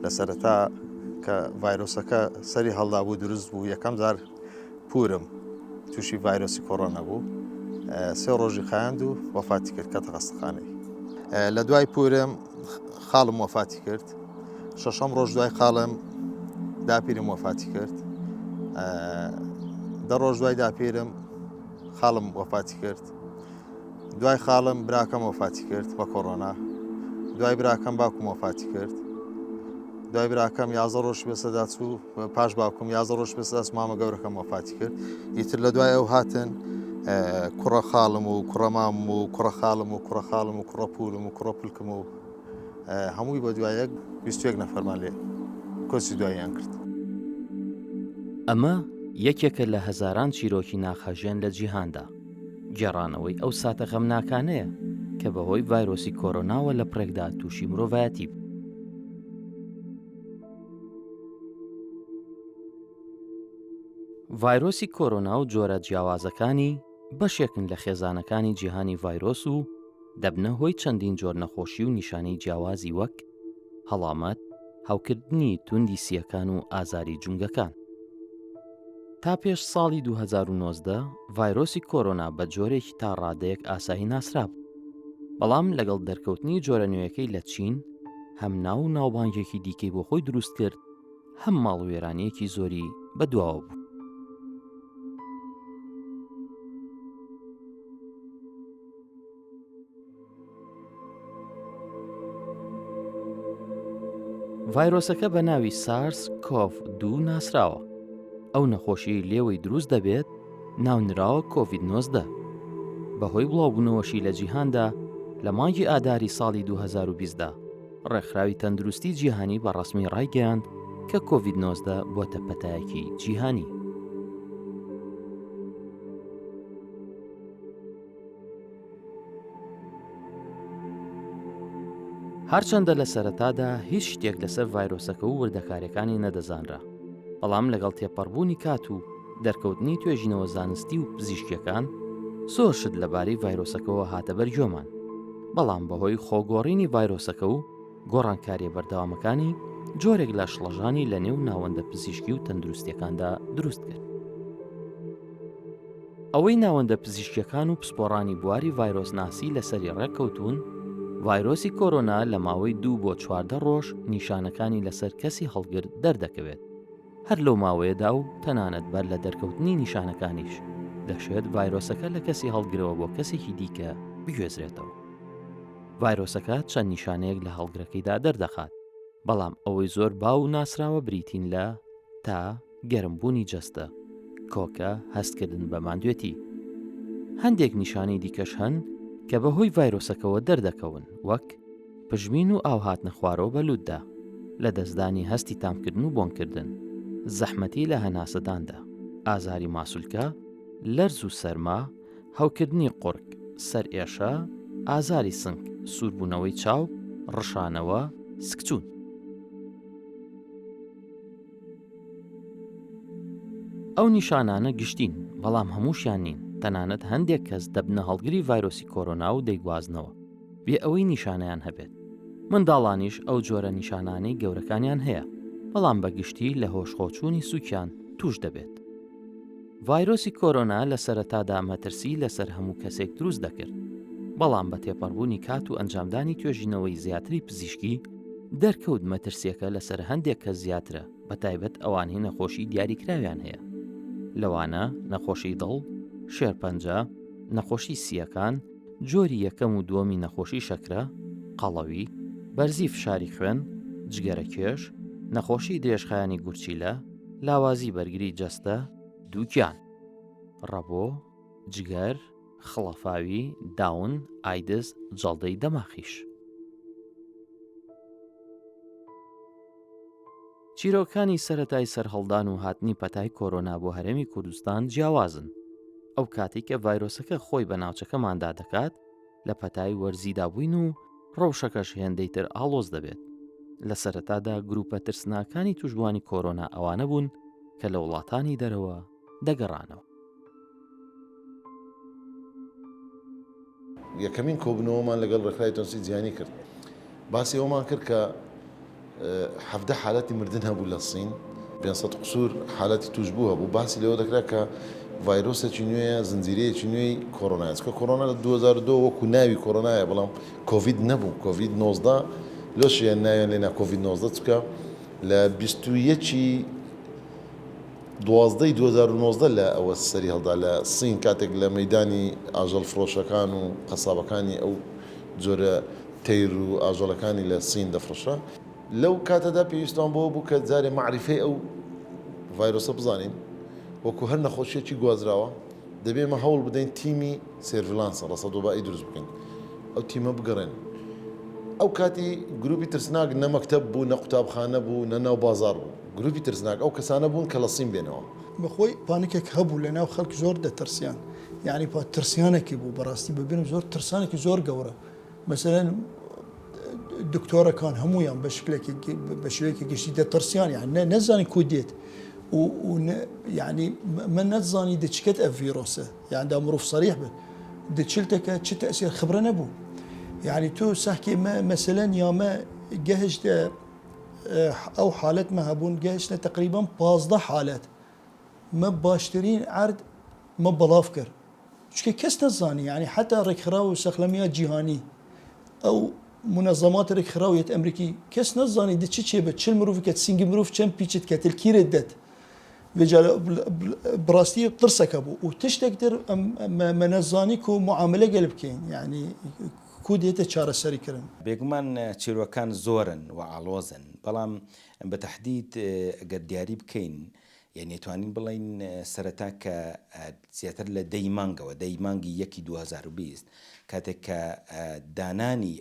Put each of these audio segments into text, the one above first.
لە سەرەتا کە ڤایرۆسەکە سەری هەڵدابوو دروست بوو یەکەم جار پورم تووشی ڤایرۆسی کۆرۆنا بوو سێ ڕۆژی خایاند و وەفاتی کرد کەتە خەستەخانەی لە دوای پورم خاڵم وەفاتی کرد شەشەم ڕۆژ دوای خاڵم داپیرم وەفاتی کرد دە ڕۆژ دوای داپیرم خاڵم وەفاتی کرد دوای خاڵم براکەم وەفاتی کرد بە کۆرۆنا دوای براکەم باوکم وەفاتی کرد دوای براکەم یازە ڕۆژ بەسەدا چوو پاش باوکم یازە ڕۆژ بەسەدا مامە گەورەکەم وەفاتی کرد ئیتر لە دوای ئەو هاتن کوڕە خاڵم و کوڕە مام و کوڕە خاڵم و کوڕە خاڵم و کوڕە پورم و کوڕە پلکم و هەمووی بە دوای یەک 21 نەفەرمان لێ کۆچی دواییان کرد. ئەمە یەکێکە لە هەزاران چیرۆکی ناخهەژێن لە جیهاندا. گێڕانەوەی ئەو ساتە غەمناکانەیە کە بەهۆی ڤایرۆسی کۆرۆناوە لە پڕێکدا تووشی مرۆڤایەتی بوو. ڤایرۆسی کۆرۆنا و جۆرە جیاوازەکانی بەشێکن لە خێزانەکانی جیهانی ڤایرۆس و دەبنە هۆی چەندین جۆر نەخۆشی و نیشانەی جیاوازی وەک هەڵامەت، هەوکردنی توندی سییەکان و ئازاری جومگەکان. تا پێش ساڵی 2019 ڤایرۆسی کۆرۆنا بە جۆرێکی تا ڕادەیەک ئاسایی ناسرابوو. بەڵام لەگەڵ دەرکەوتنی جۆرە نوێیەکەی لە چین، هەم ناو و ناوبانگێکی دیکەی بۆ خۆی دروست کرد، هەم ماڵوێرانییەکی زۆری بەدواوە بوو. ڤایرۆسەکە بە ناوی سارس کۆڤ دوو ناسراوە. ئەو نەخۆشیەی لێوەی دروست دەبێت ناونراوە کۆڤید 19. بەهۆی بڵاوبوونەوەشی لە جیهاندا لە مانگی ئاداری ساڵی 2020 دا ڕێکخراوی تەندروستی جیهانی بە ڕەسمی ڕایگەیاند کە کۆڤید 19 بۆتە پەتایەکی جیهانی. هەرچەندە لە سەرەتادا هیچ شتێک لەسەر ڤایرۆسەکە و وردەکاریەکانی نەدەزانرا، بەڵام لەگەڵ تێپەڕبوونی کات و دەرکەوتنی توێژینەوە زانستی و پزیشکیەکان، زۆر شت لەبارەی ڤایرۆسەکەوە هاتە بەر گوێمان، بەڵام بەهۆی خۆگۆڕینی ڤایرۆسەکە و گۆڕانکاریە بەردەوامەکانی، جۆرێک لە شڵەژانی لەنێو ناوەندە پزیشکی و تەندروستیەکاندا دروست کرد. ئەوەی ناوەندە پزیشکیەکان و پسپۆڕانی بواری ڤایرۆسناسی لەسەری ڕێککەوتوون، ڤایرۆسی کۆرۆنا لە ماوەی دوو بۆ 14 ڕۆژ نیشانەکانی لەسەر کەسی هەڵگر دەردەکەوێت، هەر لەو ماوەیەدا و تەنانەت بەر لە دەرکەوتنی نیشانەکانیش، دەشێت ڤایرۆسەکە لە کەسی هەڵگرەوە بۆ کەسێکی دیکە بگوێزرێتەوە. ڤایرۆسەکە چەند نیشانەیەک لە هەڵگرەکەیدا دەردەخات، بەڵام ئەوەی زۆر باو و ناسراوە بریتین لە، تا، گەرمبوونی جەستە، کۆکە، هەستکردن بە ماندوێتی. هەندێک نیشانەی دیکەش هەن کە بەهۆی ڤایرۆسەکەوە دەردەکەون وەک، پژمین و ئاو هاتنە خوارەوە بە لوتدا، لەدەستدانی هەستی تامکردن و بۆنکردن، زەحمەتی لە هەناسەداندا، ئازاری ماسولکە، لەرز و سەرما، هەوکردنی قوڕگ، سەرئێشە، ئازاری سنگ، سووربوونەوەی چاو، ڕشانەوە، سکچوون. ئەو نیشانانە گشتین، بەڵام هەمووشیان نین، تەنانەت هەندێک کەس دەبنە هەڵگری ڤایرۆسی کۆرۆنا و دەیگوازنەوە، بێ ئەوەی نیشانەیان هەبێت. منداڵانیش ئەو جۆرە نیشانانەی گەورەکانیان هەیە، بەڵام بە گشتی لە هۆشخۆچوونی سووکیان تووش دەبێت. ڤایرۆسی کۆرۆنا لە سەرەتادا مەترسی لەسەر هەموو کەسێک دروست دەکرد، بەڵام بە تێپەڕبوونی کات و ئەنجامدانی توێژینەوەی زیاتری پزیشکی، دەرکەوت مەترسییەکە لەسەر هەندێک کەس زیاترە، بەتایبەت ئەوانەی نەخۆشی دیاریکراویان هەیە، لەوانە نەخۆشی دڵ، شێرپەنجە، نەخۆشی سییەکان، جۆری یەکەم و دووەمی نەخۆشی شەکرە، قەڵەوی، بەرزی فشاری خوێن، جگەرەکێش، نەخۆشی درێژخایەنی گورچیلە، لاوازی بەرگری جەستە، دووگیان، ڕەبۆ، جگەر، خڵەفاوی، داون، ئایدز، جەڵدەی دەماخیش. چیرۆکانی سەرەتای سەرهەڵدان و هاتنی پەتای کۆرۆنا بۆ هەرێمی کوردستان جیاوازن. ئەو کاتەی کە ڤایرۆسەکە خۆی بە ناوچەکەماندا دەکات، لە پەتای وەرزیدا بووین و ڕەوشەکەش هێندەی تر ئاڵۆز دەبێت. لە سەرەتادا گروپە ترسناکانی توشبووانی کۆرۆنا ئەوانە بوون کە لە وڵاتانی دەرەوە دەگەڕانەوە. یەکەمین کۆبوونەوەمان لەگەڵ ڕێکخراوی تەندروستی جیهانی کرد، باسی ئەوەمان کرد کە. 17 حالەتی مردن هەبوو لە سین، 500 قسوور حالەتی تووشبوو هەبوو، باسی لەوە دەکرا کە ڤایرۆسێکی نوێیە، زنجیرەیەکی نوێی کۆرۆنایە، چونکە کۆرۆنا لە 2002 وەکو ناوی کۆرۆنایە بەڵام کۆڤید نەبوو، کۆڤید 19 لۆشیان ناویان لێنا کۆڤید 19 چونکە لە 21 ی 12 ی 2019 لە ئەوە سەری هەڵدا لە سین کاتێک لە مەیدانی ئاژەڵ فرۆشەکان و قەسابەکانی ئەو جۆرە تەیر و ئاژەڵەکانی لە سین دەفڕشا. لەو کاتەدا پێویستمان بەوە بوو کە جارێ مەعریفەی ئەو ڤایرۆسە بزانین، وەکو هەر نەخۆشییەکی گوازراوە، دەبێ ئێمە هەوڵ بدەین تیمی surveillance، رصد وبایی دروست بکەین، ئەو تیمە بگەڕێن. ئەو کاتی گروپی ترسناک نە مەکتەب بوو، نە قوتابخانە بوو، نە ناو بازاڕ بوو. گروپی ترسناک ئەو کەسانە بوون کە لە سین بێنەوە. بەخۆی پانیکێک هەبوو لە ناو خەڵک زۆر دەترسیان یانی پا ترسیانێکی بوو بەڕاستی ببینم زۆر ترسانێکی زۆر گەورە مەسەلەن دکتۆرەکان هەموویان بە شکلێکی بە شێوەیەکی گشتی دەترسیان یان نە نەزانین کو دێت و یعنی من نەتزانی دەچکەت ئەف ڤیرۆسە یان دا مرۆڤ سەریح بێت دەچلتەکە چ تەسیر خبرە نەبوو یعنی تۆ ساحکی مەسەلەن یامە گەهشتە ئەو حالەت مە هەبوون گەهشتە تقریبا 15 حالەت مە باشترین عرد مە بەڵاف کرد چونکە کەس نەزانی یانی حەتا ڕێکخراو و سەخلەمیا جیهانی ئەو منەزەمات ڕێکخراویەت ئەمریکی کەس نەزانی دە چ چێ بە چل مرۆڤ کەت سینگی مرۆڤ چەند پیچت کەت الکیرت دەت بێجا بڕاستی ترسەکە بوو و تشتێک تر مە نەزانی کو معاملە گەل بکەین یعنی کو دێتە چارەسەری کردن. بێگومان چیرۆکان زۆرن و ئاڵۆزن، بەڵام بە تەحدید گەر دیاری بکەین یانی ئەتوانین بڵێین سەرەتا کە زیاتر لە دەی مانگەوە، دەی مانگی یەکی 2020 کاتێک کە دانانی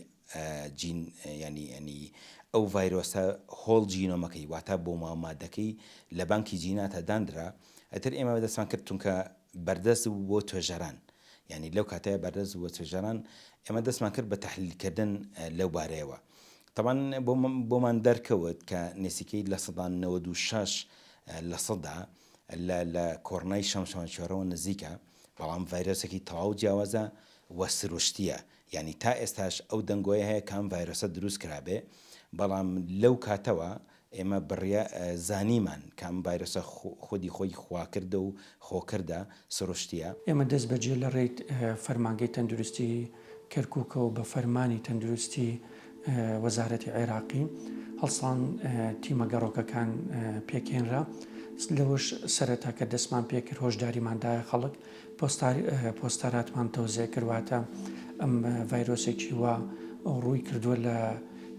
جین یانی یانی ئەو ڤایرۆسە whole genome ەکەی واتە بۆماوە مادەکەی لە بانکی جیناتا دانرا ئیتر ئێمە دەستمان کرد چونکە بەردەست بوو بۆ توێژەران یانی لەو کاتەیە بەردەست بوو بۆ توێژەران ئێمە دەستمان کرد بە تەحلیلکردن لەو بارەیەوە تەبعەن بۆمان دەرکەوت کە نزیکەی 96% لە لە کۆرۆنای شەمشەمەکوێرەوە نزیکە، بەڵام ڤایرۆسێکی تەواو جیاوازە و سروشتییە، یانی تا ئێستاش ئەو دەنگۆیە هەیە کە ئەم ڤایرۆسە دروست کرابێ، بەڵام لەو کاتەوە ئێمە بڕیا زانیمان کە ئەم ڤایرۆسە خودی خۆی خواکردە و خۆکردە، سروشتییە. ئێمە دەستبەجێ لە ڕێی فەرمانگەی تەندروستی کەرکوکەوە بە فەرمانی تەندروستی وەزارەتی عێراقی هەڵسان تیمە گەڕۆکەکان پێکهێنرا لەوەش سەرەتا کە دەستمان پێکرد هۆشداریمان دایە خەڵک پۆستەراتمان تەوزیع کرد واتە ئەم ڤایرۆسێکی وا ڕووی کردووە لە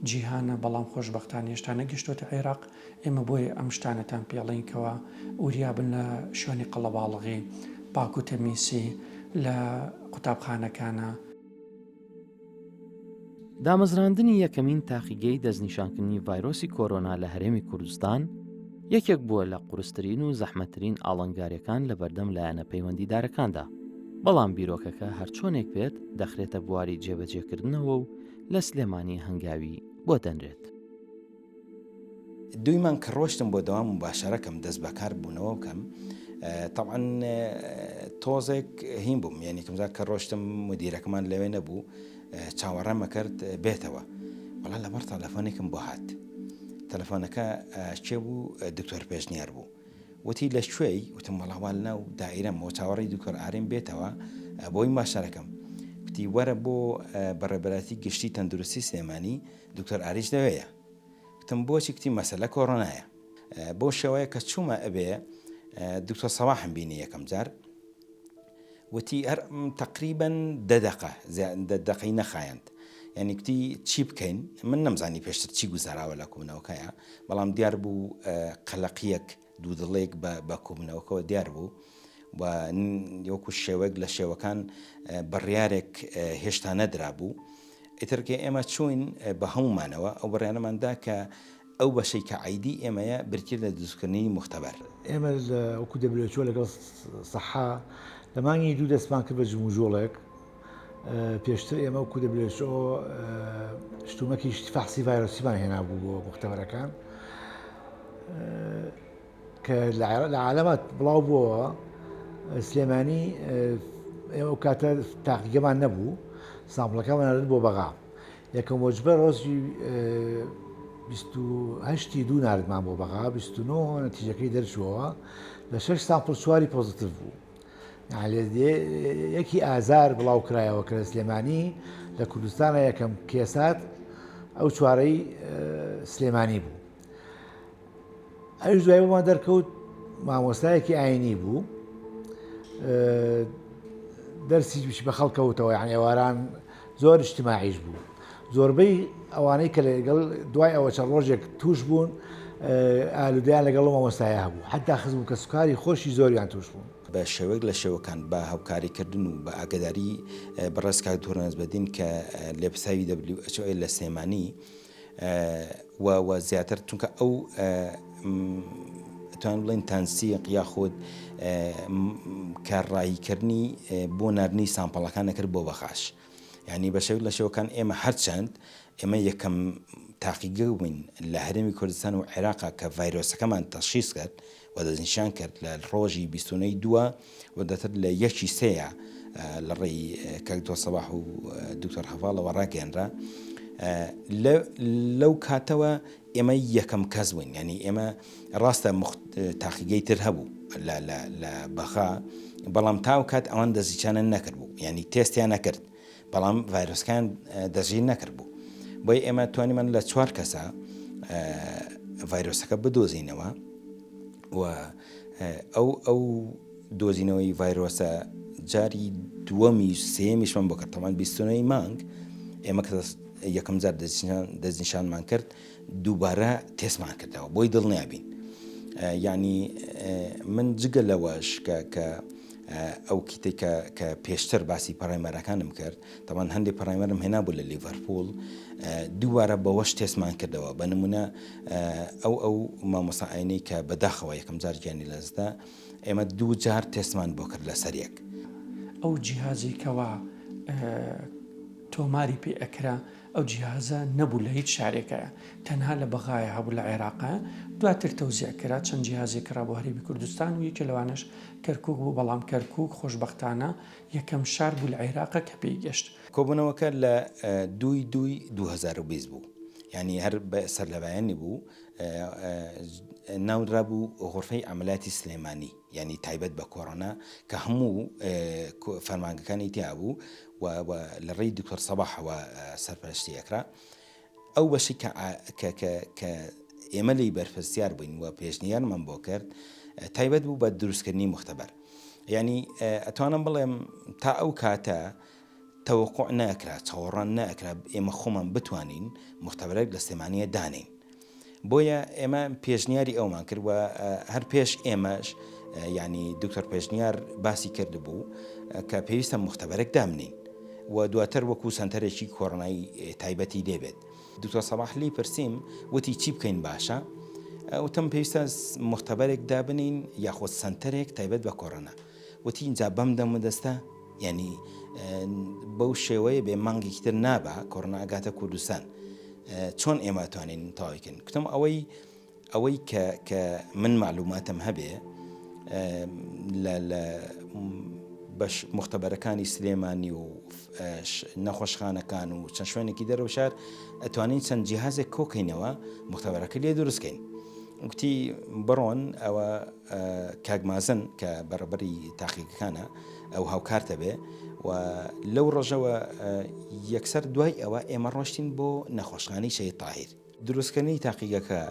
جیهانە بەڵام خۆشبەختانە هێشتا نەگەشتۆتە عێراق ئێمە بۆیە ئەم شتانەتان پێڵین کەوا وریابن لە شوێنی قەڵەباڵغی پاک و تەمیسی لە قوتابخانەکانە. دامەزراندنی یەکەمین تاقیگەی دەستنیشانکردنی ڤایرۆسی کۆرۆنا لە هەرێمی کوردستان یەکێک بووە لە قورسترین و زەحمەتترین ئاڵنگاریەکان لە بەردەم لایەنە پەیوەندیدارەکاندا، بەڵام بیرۆکەکە هەرچۆنێک بێت دەخرێتە بواری جێبەجێکردنەوە و لە سلێمانی هەنگاوی بۆ دەنرێت. دووی مانگ کە ڕۆشتم بۆ دەوام موباشەرە کەم دەست بەکار بوونەوە بکەم تەبعەن تۆزێک هین بووم یعنی کەمزار کە ڕۆشتم مدیرەکەمان لەوێ نەبوو چاوەڕێمە کرد بێتەوە وەڵا لەبەر تەلەفۆنێکم بۆ هات تەلەفۆنەکە کێ بوو دکتۆر پێشنیار بوو وتی لە کوێی وتم وەڵا وا لەناو دائیرەم بۆ چاوەڕێی دکتۆر ئارین بێتەوە بۆی ماشەرەکەم وتی وەرە بۆ بەڕێبەراتی گشتی تەندروستی سلێمانی دکتۆر ئاریش لەوێیە وتم بۆچی کوتی مەسەلە کۆرۆنایە بەو شێوەیە کە چوومە ئەبێ دکتۆر سەواحم بینی یەکەم جار وتی هەر تقریبا دە دەقە دە دەقەی نەخایەند یعنی کوتی چی بکەین من نەمزانی پێشتر چی گوزاراوە لە کۆبوونەوەکەیە بەڵام دیار بوو قەلەقیەک دوودڵێک بە کۆبوونەوەکەوە دیار بوو و وەکو شێوەیەک لە شێوەکان بڕیارێک هێشتا نەدرابوو ئیتر کە ئێمە چووین بە هەموومانەوە ئەو بڕیارەمان دا کە ئەو بەشەی کە عەیدی ئێمەیە بریتییە لە دروستکردنی موختەبەر. ئێمە لە وەکوو WHO لەگەڵ سەحا لە مانگی دوو دەستمان کرد بە جموجوڵێک. پێشتر ئێمە وەکوو WHO شتومەکی فەحسی ڤایرۆسیمان هێنابوو بۆ موختەبەرەکان. کە لە عالەما بڵاو بووەوە سلێمانی ئێمە ئەو کاتە تاقیگەمان نەبوو sample ەکەمان نرد بۆ بەغا یەکەم وەجبە ڕۆژی 28 ی دوو ناردمان بۆ بەغا، 29 نەتیجەکەی دەرچووەوە، لە شەش sample چواری positive بوو. یەکی ئازار بڵاو کرایەوە کە لە سلێمانی لە کوردستانە یەکەم case ات ئەو چوارەی سلێمانی بوو. ئەویش دوای بۆمان دەرکەوت مامۆستایەکی ئاینی بوو دەرسی بە خەڵکەوتەوە یان ئێواران زۆر اجتماعیش بوو زۆربەی ئەوانەی کە لەگەڵ دوای ئەوە چەند ڕۆژێک توش بوون ئالودیان لەگەڵ مامۆستایە هەبوو حتا خزم و کەسوکاری خۆشی زۆریان توش بوون. بە شێوەیەک لە شێوەکان بە هاوکاریکردن و بە ئاگاداری بەڕێز کاک دکتۆر نەجمەدین کە لێپرسراوی WHO لە سلێمانی و و زیاتر چونکە ئەو توان بڵێن تەنسیق یاخود کارڕاییکردنی بۆ ناردنی sample ەکان نەکرد بۆ بەغاش. یانی بە شێوەیەک لە شێوەکان ئێمە هەرچەند ئێمە یەکەم تاقیگە بووین لە هەرێمی کوردستان و عێراقا کە ڤایرۆسەکەمان تەشخیس کرد و دەستنیشان کرد لە ڕۆژی 29 دووە و دەتر لە یەکی سێیە لە ڕێی کاک دکتۆر سەباح و دکتۆر هەڤاڵەوە ڕاگەیەنرا لەو کاتەوە ئێمە یەکەم کەس بووین یعنی ئێمە ڕاستە تاقیگەی تر هەبوو لە لە لە بەغا بەڵام تاو کات ئەوان دەستیچانە نەکرد بوو یعنی تێستیان نەکرد بەڵام ڤایرۆسکان دەستگیر نەکرد بوو بۆی ئێمە توانیمان لە چوار کەسە ڤایرۆسەکە بدۆزینەوە و ئەو ئەو دۆزینەوەی ڤایرۆسە جاری دووەمی سێمیشمان بۆ کرد تەمان بیستونەی مانگ ئێمە کە یەکەم جار دەستنیشانمان کرد دووبارە تێستمان کردەوە بۆی دڵنیا بین یعنی من جگە لەوەش کە کە ئەو kit ەی کە کە پێشتر باسی primer ەکانم کرد تەمان هەندێک primer م هێنا بوو لە لیڤەرپول دووبارە بەوەش تێستمان کردەوە بە نمونە ئەو ئەو مامۆستا ئاینەی کە بەداخەوە یەکەم جار گیانی لەدەستدا ئێمە دوو جار تێستمان بۆ کرد لەسەر یەک. ئەو جیهازەی کەوا تۆماری پێ ئەکرا ئەو جیهازە نەبوو لە هیچ شارێکایە تەنها لە بەغایە هەبوو لە عێراقا دواتر تەوزیع کرا چەند جیهازێک کرا بۆ هەرێمی کوردستان و یەکێ لەوانەش کەرکوک بوو بەڵام کەرکوک خۆشبەختانە یەکەم شار بوو لە عێراقا کە پێی گەشت. کۆبوونەوەکە لە دووی دووی 2020 بوو یانی هەر سەرلەبەیانی بوو ناونرابوو غورفەی عەمەلیاتی سلێمانی یانی تایبەت بە کۆرۆنا کە هەموو فەرمانگەکانی تیا بوو و لە ڕێی دکتۆر سەباحەوە سەرپەرشتی ئەکرا ئەو بەشی کە کە ئێمە لی بەرپرسیار بووین و پێشنیارمان بۆ کرد تایبەت بوو بە دروستکردنی مختبەر ینی ئەتوانم بڵێم تا ئەو کاتە تەوەقع نەکرا چاوەڕان نەکرا ئێمە خۆمان بتوانین مختبەرێک لە سلێمانیە دانین بۆیە ئێمە پێشنیاری ئەومان کرد و هەر پێش ئێمەش یعنی دکتۆر پێشنیار باسی کردبوو کە پێویستە مختبەرێک دامنین و دواتر وەکو سەنتەرێکی کۆرۆنای تایبەتی لێبێت دکتۆر سەباح لی پرسیم وتی چی بکەین باشە وتم پێویستە مختبەرێک دابنین یاخود سەنتەرێک تایبەت بە کۆرۆنا وتی ئینجا بەم دەمودەستە یعنی بەو شێوەیە بێ مانگێکی تر نابا کۆرۆنا ئەگاتە کوردستان چۆن ئێمە توانین تەواوی کەین کوتم ئەوەی ئەوەی کە کە من معلوماتم هەبێ لە لە بەش مختبەرەکانی سلێمانی و نەخۆشخانەکان و چەند شوێنێکی دەرەوە شار ئەتوانین چەند جیهازێک کۆکەینەوە مختبەرەکە لێ دروستکەین گوتی بڕۆن ئەوە کاک مازن کە بەڕێوەبەری تاقیگەکانە ئەو هاوکارتە بێ و لەو ڕۆژەوە یەکسەر دوای ئەوە ئێمە ڕۆشتین بۆ نەخۆشخانەی شەهید تاهیر. دروستکردنی تاقیگەکە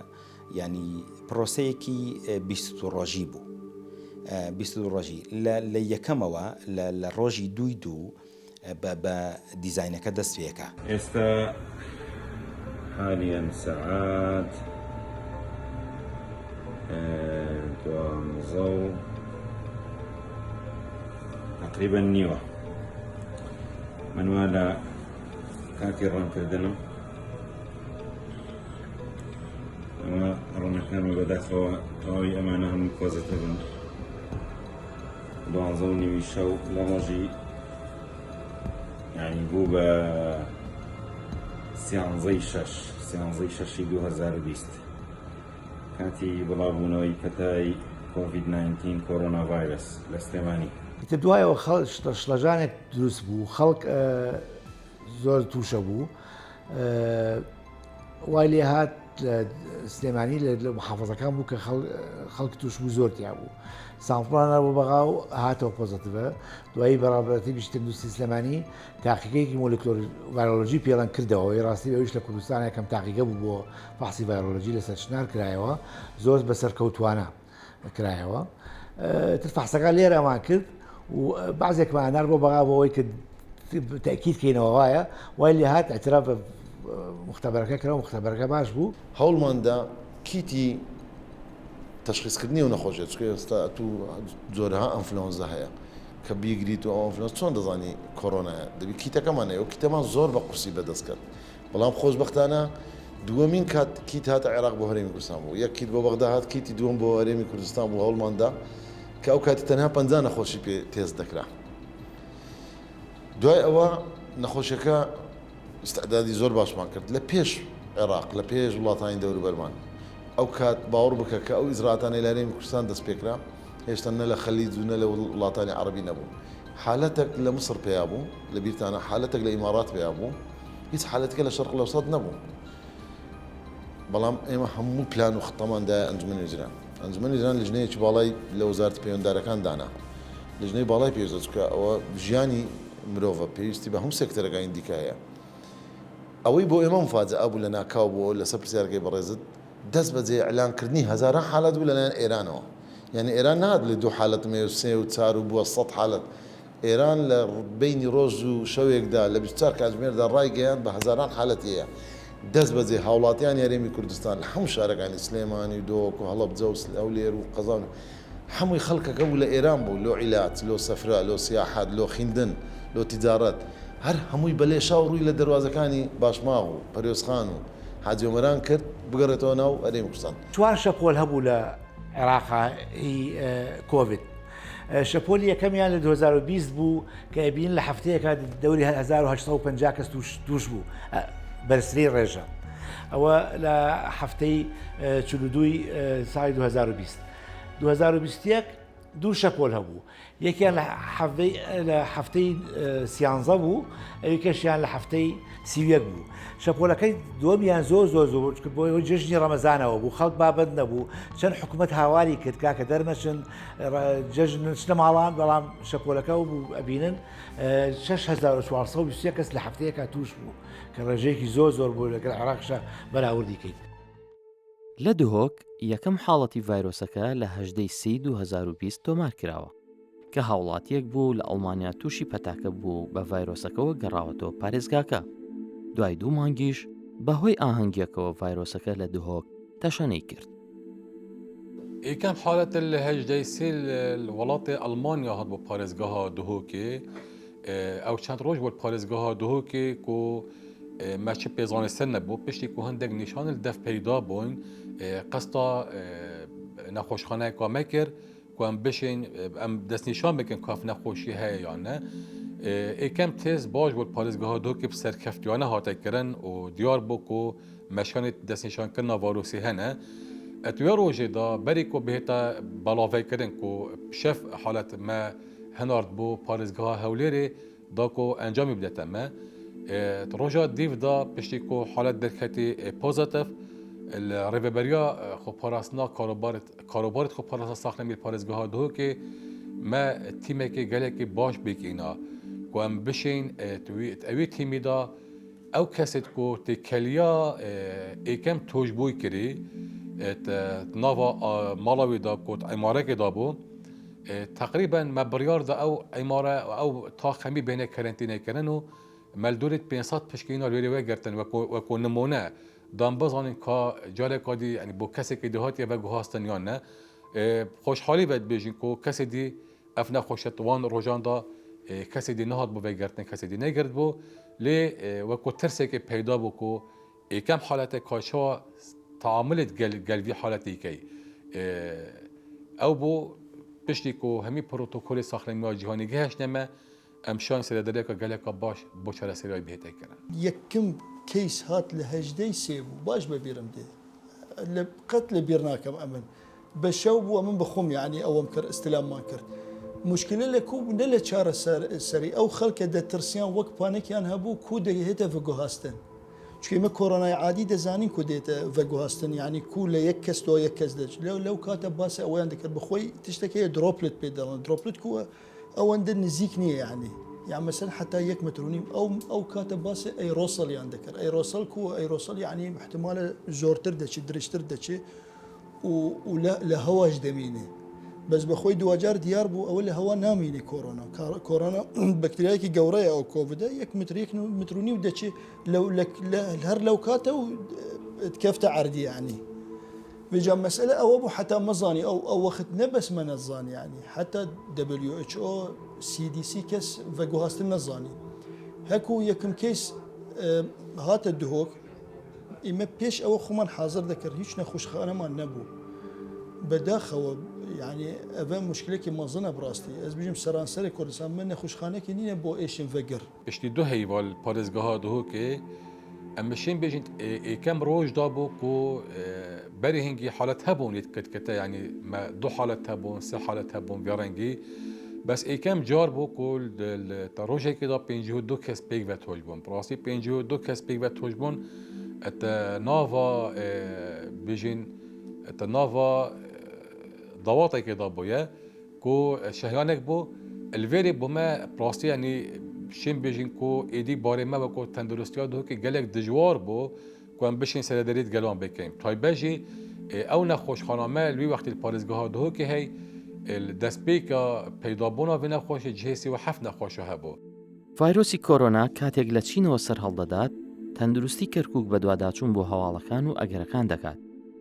یانی پرۆسەیەکی 22 ڕۆژی بوو 22 ڕۆژی لە یەکەمەوە لە ڕۆژی دووی دوو بە بە دیزاینەکە دەست پێکا. ئێستا حالیەن سەعات دوانزە و تقریبا نیوە من وا لە کاتی ڕەنکردنم ئەمە ڕەنەکانم بەداخەوە تەواوی ئەمانە هەموو پۆزەتە بن دوانزە و نیوی شەو لە ڕۆژی یعنی بوو بە سیانزەی شەش سیانزەی شەشی 2020 کاتی بڵاوبوونەوەی پەتای کۆڤید 19 کۆرۆنا ڤایرۆس لە سلێمانی. ئیتر دوایەوە خەڵک شڵەژانێک دروست بوو خەڵک زۆر تووشە بوو وای لێ هات. لە سلێمانی لە محافظەکان بوو کە خەڵک توش بوو زۆر تیا بوو sample مان بۆ بەغا و هاتەوە positive ە دوایی بەڕێوەبەرایەتی گشتی تەندروستی سلێمانی تاقیگەیەکی molecular virology پێڵەن کردەوە ڕاستی ئەویش لە کوردستان یەکەم تاقیگە بوو بۆ فەحسی ڤایرۆلۆجی لەسەر چنار کرایەوە زۆر بەسەرکەوتوانە کرایەوە تر فەحسەکان لێرەمان کرد و بەعزێکمان نار بۆ بەغا بۆ ئەوەی کە تەکید کەینەوە وایە وای لێ هات اعتراف بە مختبەرەکە کرا مختبەرەکە باش بوو. هەوڵماندا کیتی تەشخیسکردنی ئەو نەخۆشیە چونکە ئێستا ئەتوو جۆرەها ئەنفلۆنزا هەیە کە بیگریت و ئەو ئەنفلۆنزا چۆن دەزانی کۆرۆنایە دەبی کیتەکەمان هەیە و کیتەمان زۆر بە قورسی بەدەست کەت بەڵام خۆشبەختانە دووەمین کات کیت هاتە عێراق بۆ هەرێمی کوردستان بوو یەک کیت بۆ بەغدا هات کیتی دووەم بۆ هەرێمی کوردستان بوو هەوڵماندا کە ئەو کاتی تەنها 50 نەخۆشی پێ تێست دەکرا دوای ئەوە نەخۆشیەکە ئیستعدادی زۆر باشمان کرد لە پێش عێراق لە پێش وڵاتانی دەوروبەرمان ئەو کات باوەڕ بکە کە ئەو ئیجرائاتانەی لە هەرێمی کوردستان دەست پێکرا هێشتا نە لە خەلیج و نە لە وڵاتانی عەڕەبی نەبوو حالەتەک لە مسڕ پەیا بوو لە بیرتانە حالەتەک لە ئیماڕات پەیا بوو هیچ حالەتەکە لە شەرق لەوسەت نەبوو بەڵام ئێمە هەموو پلان و خطەمان دایە ئەنجومەنی وەزیران ئەنجومەنی وەزیران لیژنەیەکی باڵای لە وەزارەتە پەیوەنددارەکان دانا لیژنەی باڵای پێویستە چونکە ئەوە ژیانی مرۆڤە پێویستی بە هەموو سێکتەرەکانی دیکە هەیە ئەوەی بۆ ئێمە مفاجئە بوو لە ناکاو بۆ لەسەر پرسیارەکەی بەڕێزت دەست بەجێ ئیعلان کردنی هەزاران حالەت بوو لەلایەن ئێرانەوە یعنی ئێران نەهات بڵێ دوو حالەتم هەیە و سێ و چار و بووە سەد حالەت ئێران لە بەینی ڕۆژ و شەوێکدا لە 24 کاتژمێردا ڕایگەیاند بە هەزاران حالەتی هەیە. دەستبەجێ هاوڵاتیانی هەرێمی کوردستان لە هەموو شارەکانی سلێمانی و دهۆک و هەڵەبجە و هەولێر و قەزا و هەمووی خەڵکەکە بوو لە ئێران بوو لۆ عیلاج، لۆ سەفرە، لۆ سیاحەت، لۆ خیندن، لۆ تیجارەت هەر هەمووی بە لێشاو ڕووی لە دەروازەکانی باشماغ و پەروێزخان و حاجی ئۆمەران کرد بگەڕێتەوە ناو هەرێمی کوردستان. چوار شەپۆل هەبوو لە عێراقا هی کۆڤید. شەپۆلی یەکەمیان لە 2020 بوو کە ئەبین لە هەفتەیەکە دەوری 1850 کەس توش بوو بەرزترین ڕێژە ئەوە لە هەفتەی 42 ساڵی 2020 2021 دوو شەپۆل هەبوو یەکیان لە لە هەفتەی سیانزە بوو ئەوی کەشیان لە هەفتەی سیویەک بوو شەپۆلەکەی دووەمیان زۆر زۆر زۆر کرد بۆی جەژنی ڕەمەزانەوە بوو خەڵک بابەت نەبوو چەند حکوومەت هاواری کرد کاکە دەرمەچن جەژن چنە ماڵان بەڵام شەپۆلەکە و بوو ئەبینن 6423 کەس لە هەفتەیەکا توش بوو کە ڕێژەیەکی زۆر زۆر بوو لەگەڵ عێراقشا بەراوردی کەیت. لە دهۆک یەکەم حاڵەتی ڤایرۆسەکە لە هەژدە ی سێی 2020 تۆمار کراوە، کە هاوڵاتییەک بووە و لە ئەڵمانیا تووشی پەتاکە بووە و بە ڤایرۆسەکەوە گەڕاوەتەوە پارێزگاکە. دوای دوو مانگیش بەهۆی ئاهەنگییەکەوە ڤایرۆسەکە لە دهۆک تەشەنەی کرد. یەکەم حالەت لە هەژدەی سێ لە وڵاتی ئەڵمانیا هات بۆ پارێزگەها دهۆکێ ئەو چەند ڕۆژ بۆ پارێزگەها دهۆکێ کو مە چ پێزانستن نەبوو پشتی کو هەندێک نیشان دەف پەیدا بوون قستا نەخۆشخانەیەکا مە کرد کو ئەم بشین ئەم دەستنیشان بکەن کاف نەخۆشی هەیە یان نە یەکەم تێست باش بۆ پارێزگەها دهۆکێ سەرکەفتیانە هاتە کردن و دیار بوو کو مەشانێ دەستنیشانکردنا ڤایرۆسê hene. Di wê rojê de berî ku bihête belavekirin ku şev halet me hinart bo parêzgeha Hewlêrê da ku encamê bidete me. Di roja dîv de piştî ku halet derketî pozîtîf li rêveberiya xweparastina karobarê xweparastina saxlemî li parêzgeha Duhokê me tîmekê gelekî baş pêk îna ku em bişên di ewê tîmê de Ew kesê ku têkeliya êkem tûjbûyî kirî di nava mala wî de ku di îmarekê de bû, teqrîben me biryar da ew îmare ew tax hemî bêne kerentînekirin û me li dorê 500 pişkîna li wê wê girtin weko nimûne dan bizanin ka careka dî yanî bo kesekî dî hatiye veguhastin yan ne. Xweşhalî ve dibêjin ku kesê dî Ev nexweşe di wan rojan de kesê dî nehat bo vegirtin, kesê dî negirt bû. Lê weko tirsekê peyda bû ku êkem halete ka çawa teamulê gel gel vî haletê key. Ew bû piştî ku hemî protokolê saxlemiya cîhanî gihiştine me, em şayin serederiyeke geleka baş bo çareseriyayê bihête kirin. Yekim keys hat li hejdey sê bû, baş be bîrim dê. Li qet li bîr nakim emin. بە شەو بوو ئەمن بە خۆم یەعنی ئەوەم کرد ئیستلاممان کرد موشکلە لە کو بوو نە لە چارەسەری ئەو خەلکە دەترسیان وەک panic یان هەبوو کو دەهێتە ڤگوهاستن. چونکە ئێمە کۆرۆنای عادی دەزانین کو دێتە ڤەگواستن یانی کو لە یەک کەس تۆ یەک کەس دەچ لەو لەو کاتە باسی ئەوەیان دەکرد بەخۆی تشتێک هەیە droplet پێ دەڵێن droplet کووە ئەوەندە نزیک نییە یانی یان مەسەن حتا یەک متر و نیم ئەو ئەو کاتە باسی aerosol یان دەکرد aerosol کووە aerosol یعنی احتمالە زۆرتر دەچێت درێژتر دەچێت و و لە لە هەواش دەمینێ بەس بەخۆی دواجار دیار بوو ئەوە لە هەوا نامینێ کۆرۆنا کۆرۆنا بەکتریایەکی گەورەیە ئەو کۆڤدە یەک متر یەک متر و نیو دەچێ لەو هەر لەو کاتە و تکەفتە عەردی یعنی بجا مەسئلە ئەوە بوو حتا مەزانی ئەو ئەو وەخت نەبەس مە نەزانی یعنی حتا WHO CDC کەس ڤەگوهاستن نەزانی هەکو یەکم کەیس هاتە دهۆک ئیمە پێش ئەوە خۆمان حازر دەکرد هیچ نەخۆشخانەمان نەبوو بەداخەوە یعنی ئەڤە مشکلێکی مەزنە بڕاستی ئەس بژم سەرانسەری کوردستان من نەخۆشخانەکی نینە بۆ ئێشم ڤەگر. پشتی دو هەیڤا li parêzgeha Duhokê em mişên bêjin êkem roj da bû ku berê hingî halet hebûn yê kitkite yanî me du halet hebûn sê halet hebûn vê rengî bes êkem car bû ku li te rojekê da 52 kes pêk ve toj bûn bi rastî 52 kes pêk ve toj bûn te nava bêjin te nava dawatekê da bûye Ku şehyanek bû li vêrê bo me bi rastî yanî şên bêjin ku êdî barê me weko tenduristiya Duhokê gelek dijwar bû ku em bişên serederî di gelan bikin. Taybet jî ew nexweşxana me li wî wextî li parêzgeha Duhokê hey li destpêka peydabûna vê nexweşê cihê 37 nexweşa hebû. ڤایرۆسی کۆرۆنا کاتێک لە چینەوە سەرهەڵدەدات، تەندروستی کەرکوک بەدواداچوون بۆ هەواڵەکان و ئەگەرەکان دەکات،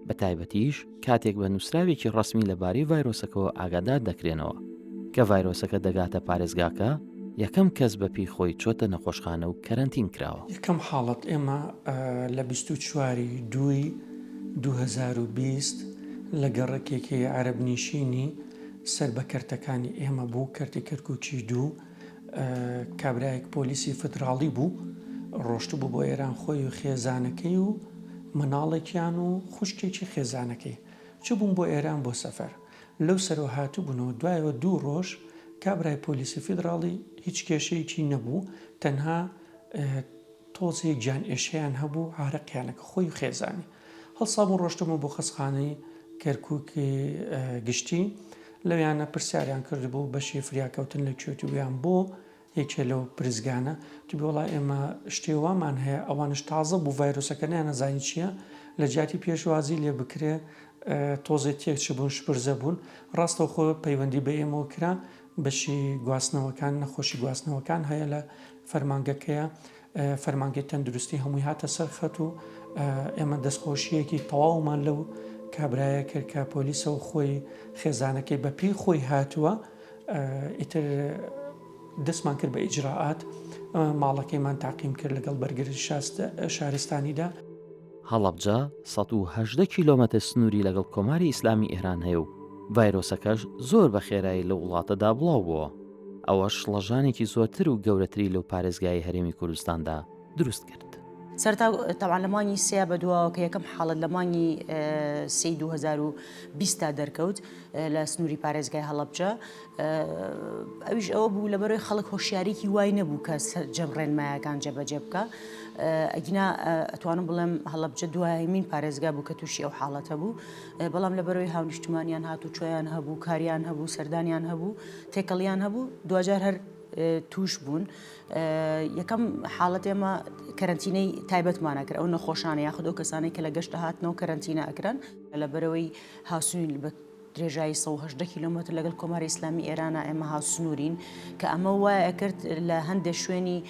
بەتایبەتیش کاتێک بە نووسراوێکی ڕەسمی لەبارەی ڤایرۆسەکەوە ئاگادار دەکرێنەوە. کە ڤایرۆسەکە دەگاتە پارێزگاکە، یەکەم کەس بە پێی خۆی چۆتە نەخۆشخانە و کەرەنتین کراوە. یەکەم حاڵەت ئێمە لە 24 ی دووی 2020 لە گەڕەکێکی عەرەبنیشینی سەر بە کەرتەکانی ئێمە بوو، کەرتی کەرکوکی دوو، کابرایەک پۆلیسی فیدراڵی بوو، ڕۆشتبوو بۆ ئێران خۆی و خێزانەکەی و مناڵێکیان و خوشکێکی خێزانەکەی چووبوون بۆ ئێران بۆ سەفەر. لەو سەرەوە هاتبوونەوە دوایەوە دوو ڕۆژ کابرای پۆلیسی فیدراڵی هیچ کێشەیەکی نەبوو تەنها تۆزێ گیان ئێشەیان هەبوو عارەقیانەکە خۆی و خێزانی هەڵسابوون ڕۆشتبوون بۆ خەستخانەی کەرکوکی گشتی لەویانە پرسیاریان کردبوو بەشی فریاکەوتن لە کوێت ویان بۆ یەکێ لەو پرسگانە وتبی وەڵا ئێمە شتێ وامان هەیە ئەوانش تازە بوو ڤایرۆسەکە نەیانەزانی چییە لە جیاتی پێشوازی لێ بکرێ تۆزێ تێک چبوون شپرزە بوون ڕاستەوخۆ پەیوەندی بە ئێمەوە کرا بەشی گواستنەوەکان نەخۆشی گواستنەوەکان هەیە لە فەرمانگەکەیە فەرمانگەی تەندروستی هەمووی هاتە سەر خەت و ئێمە دەستخۆشیەکی تەواومان لەو کابرایە کرد کە پۆلیسەوە خۆی خێزانەکەی بە پێی خۆی هاتووە ئیتر دەستمان کرد بە ئیجرائات ماڵەکەیمان تاقیم کرد لەگەڵ بەرگری شارستانیدا. هەڵەبجە 118 کیلۆمەتر سنووری لەگەڵ کۆماری ئیسلامی ئێران هەیە و ڤایرۆسەکەش زۆر بە خێرایی لەو وڵاتەدا بڵاو بووە. ئەوەش شڵەژانێکی زۆرتر و گەورەتری لەو پارێزگایەی هەرێمی کوردستاندا دروست کرد. سەرەتا تەبعەن لە مانگی سێ بە دواوە کە یەکەم حاڵەت لە مانگی سێی 2020 تا دەرکەوت لە سنووری پارێزگای هەڵەبجە ئەویش ئەوە بوو لەبەرەوەی خەڵک هۆشیاریکی وای نەبوو کە سەرجەم ڕێنمایەکان جێبەجێ بکە ئەگینا ئەتوانم بڵێم هەڵەبجە دوایمین پارێزگا بوو کە تووشی ئەو حاڵەتە بوو بەڵام لەبەرەوەی هاونیشتمانیان هاتوچۆیان هەبوو کاریان هەبوو سەردانیان هەبوو تێکەڵیان هەبوو دواجار هەر توش بوون یەکەم حاڵەت ئێمە کەرەنتینەی تایبەتمانە کرد ئەو نەخۆشانە یاخود ئەو کەسانەی کە لە گەشتە هاتنەوە کەرەنتینە ئەکران لەبەرەوەی هاوسنووری بە درێژایی 118 کیلۆمەتر لەگەڵ کۆماری ئیسلامی ئێرانە ئێمە هاوسنوورین کە ئەمە وایە کرد لە هەندێک شوێنی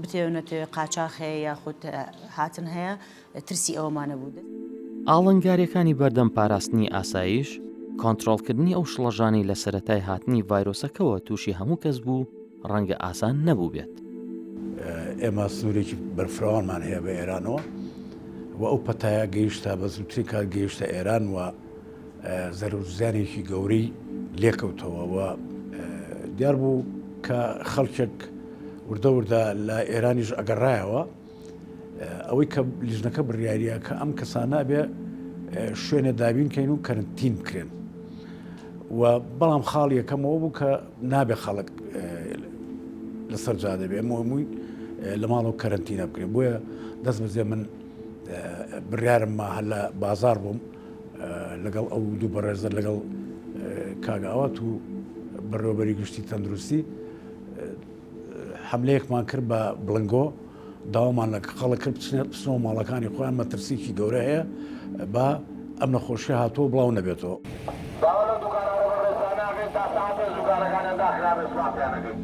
بتێونەتێ قاچاخ هەیە یاخود هاتن هەیە ترسی ئەوەمان نەبوو. ئاڵنگارییەکانی بەردەم پاراستنی ئاسایش، کۆنترۆڵکردنی ئەو شڵەژانەی لە سەرەتای هاتنی ڤایرۆسەکەوە تووشی هەموو کەس بوو، ڕەنگە ئاسان نەبووبێت. ئێمە سنوورێکی بەرفراوانمان هەیە بە ئێرانەوە و ئەو پەتایە گەیشتە بە زووترین کات گەیشتە ئێران و زەرەر و زیانێکی گەورەی لێکەوتەوە و دیار بوو کە خەڵکێک وردە وردە لە ئێرانیش ئەگەڕایەوە ئەوەی کە لیژنەکە بڕیاریە کە ئەم کەسانە بێ شوێنێ دابین کەین و کەرنتین بکرێن و بەڵام خاڵ یەکەمەوە بوو کە نابێ خەڵک لەسەر جادە بێ مۆمووی لە ماڵەوە کەرنتینە بکرێن بۆیە دەست بەجێ من بڕیارم ما هەر لە بازار بووم لەگەڵ ئەو دوو بەڕێزە لەگەڵ کاک ئاوات و بەڕێوەبەری گشتی تەندروستی حملەیەکمان کرد بە بڵنگۆ داوامان لە خەڵک کرد بچنە بچنەوە ماڵەکانی خۆیان مەترسیکی گەورە هەیە با ئەم نەخۆشیە هاتووە بڵاو نەبێتەوە. داوا لەو دوکانانە بەڕێزانە ئەکەین تا سەعات پێنج دوکانەکانیان داخرابێت سڵافتیان ئەکەین.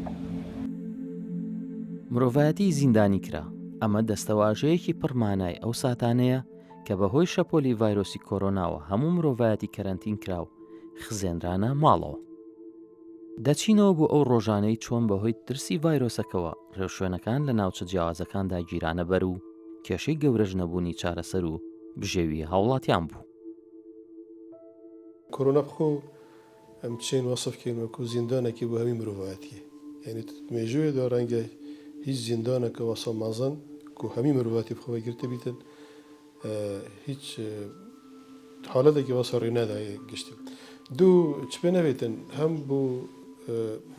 مرۆڤایەتی زیندانی کرا، ئەمە دەستەواژەیەکی پڕ مانای ئەو ساتانەیە کە بەهۆی شەپۆلی ڤایرۆسی کۆرۆناوە هەموو مرۆڤایەتی کەرەنتین کرا و خزێنرانە ماڵەوە. دەچینەوە بۆ ئەو ڕۆژانەی چۆن بەهۆی ترسی ڤایرۆسەکەوە ڕێوشوێنەکان لە ناوچە جیاوازەکاندا گیرانە بەر و کێشەی گەورەش نەبوونی چارەسەر و بژێوی هاوڵاتیان بوو. کۆرۆنا بخۆ ئەم چێن وەسف کەین وەکو زیندانێکی بۆ هەمی مرۆڤایەتیە یانی مێژووێ دا ڕەنگە هیچ زیندانەکە وەسا مەزن کو هەمی مرۆڤاتی بخۆ گرتە بیتن هیچ حالەتێکی وەسا ڕووی نەدایە گشتی دوو چ پێ نەبێتن هەم بۆ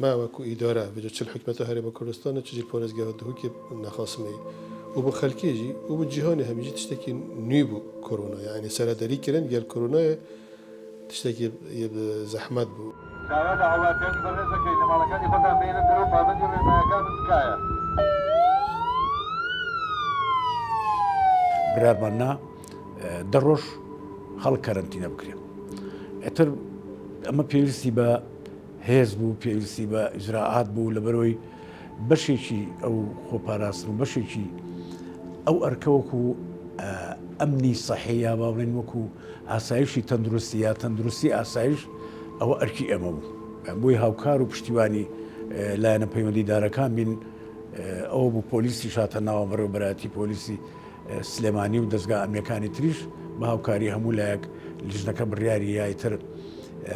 ما وەکو ئیدارە بجە چل حکومەتە هەرێمە کوردستانە چ جیل پارێزگاه دهۆکی نەخاسمەی و بۆ خەلکێ ژی و بۆ جیهانی هەمیژی تشتێکی نوی بوو کۆرۆنا یعنی سەرەدەری کردن گەل کۆرۆنایە تشتێکی زەحمەت بوو. داوا لە هاوڵاتیانی بەڕێز دەکەین لە ماڵەکانی خۆتان بێنە دەرەوە پابەندی ڕێنمایەکان بن تکایە. بڕیارمان نا دە ڕۆژ خەڵک کەرەنتینە بکرێ. ئیتر ئەمە پێویستی بە هێز بوو، پێویستی بە ئیجرائات بوو، لەبەرئەوەی بەشێکی ئەو خۆپاراستن و بەشێکی ئەو ئەرکە وەکو ئەمنی سەحی یا با بڵێین وەکو ئاسایشی تەندروستی یا تەندروستی ئاسایش ئەوە ئەرکی ئێمە بوو بۆی هاوکار و پشتیوانی لایەنە پەیوەندیدارەکان بین ئەوە بوو پۆلیسیش هاتە ناوە بەڕێوەبەرایەتی پۆلیسی سلێمانی و دەزگا ئەمنیەکانی تریش بە هاوکاری هەموو لایەک لیژنەکە بڕیاری یای تر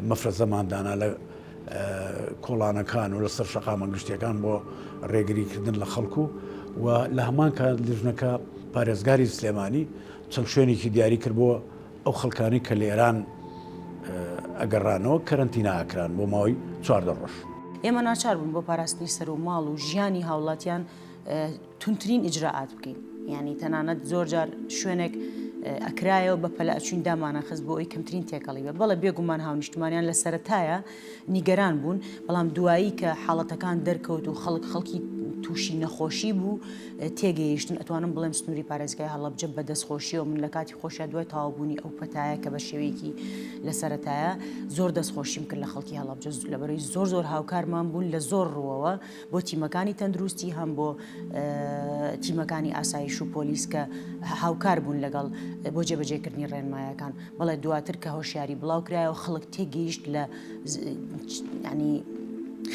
مەفرەزەمان دانا لە کۆڵانەکان و لەسەر شەقامە گشتیەکان بۆ ڕێگریکردن لە خەڵک و و لە هەمان کات لیژنەکە پارێزگاری سلێمانی چەند شوێنێکی دیاری کرد بۆ ئەو خەڵکانی کە لە ئێران ئەگەڕانەوە کەرەنتینە ئەکران بۆ ماوەی 14 ڕۆژ. ئێمە ناچار بووین بۆ پاراستنی سەر و ماڵ و ژیانی هاوڵاتیان توندترین ئیجرائات بکەین یانی تەنانەت زۆر جار شوێنێک ئەکرایەوە بە پەلە ئەچوین دامانەخست بۆ ئەوی کەمترین تێکەڵی بێ بەڵێ بێگومان هاونیشتمانیان لە سەرەتایە نیگەران بوون بەڵام دوایی کە حاڵەتەکان دەرکەوت و خەڵک خەڵکی تووشی نەخۆشی بوو تێگەیشتن ئەتوانم بڵێم سنووری پارێزگای هەڵەبجە بە دەستخۆشیەوە من لە کاتی خۆشیا دوای تەواوبوونی ئەو پەتایە کە بە شێوەیەکی لە سەرەتایە زۆر دەستخۆشیم کرد لە خەڵکی هەڵەبجە لەبەرەی زۆر زۆر هاوکارمان بوون لە زۆر ڕووەوە بۆ تیمەکانی تەندروستی هەم بۆ تیمەکانی ئاسایش و پۆلیس کە هاوکار بوون لەگەڵ بۆ جێبەجێکردنی ڕێنمایەکان بەڵێ دواتر کە هۆشیاری بڵاو کرایەوە خەڵک تێگەیشت لە ینی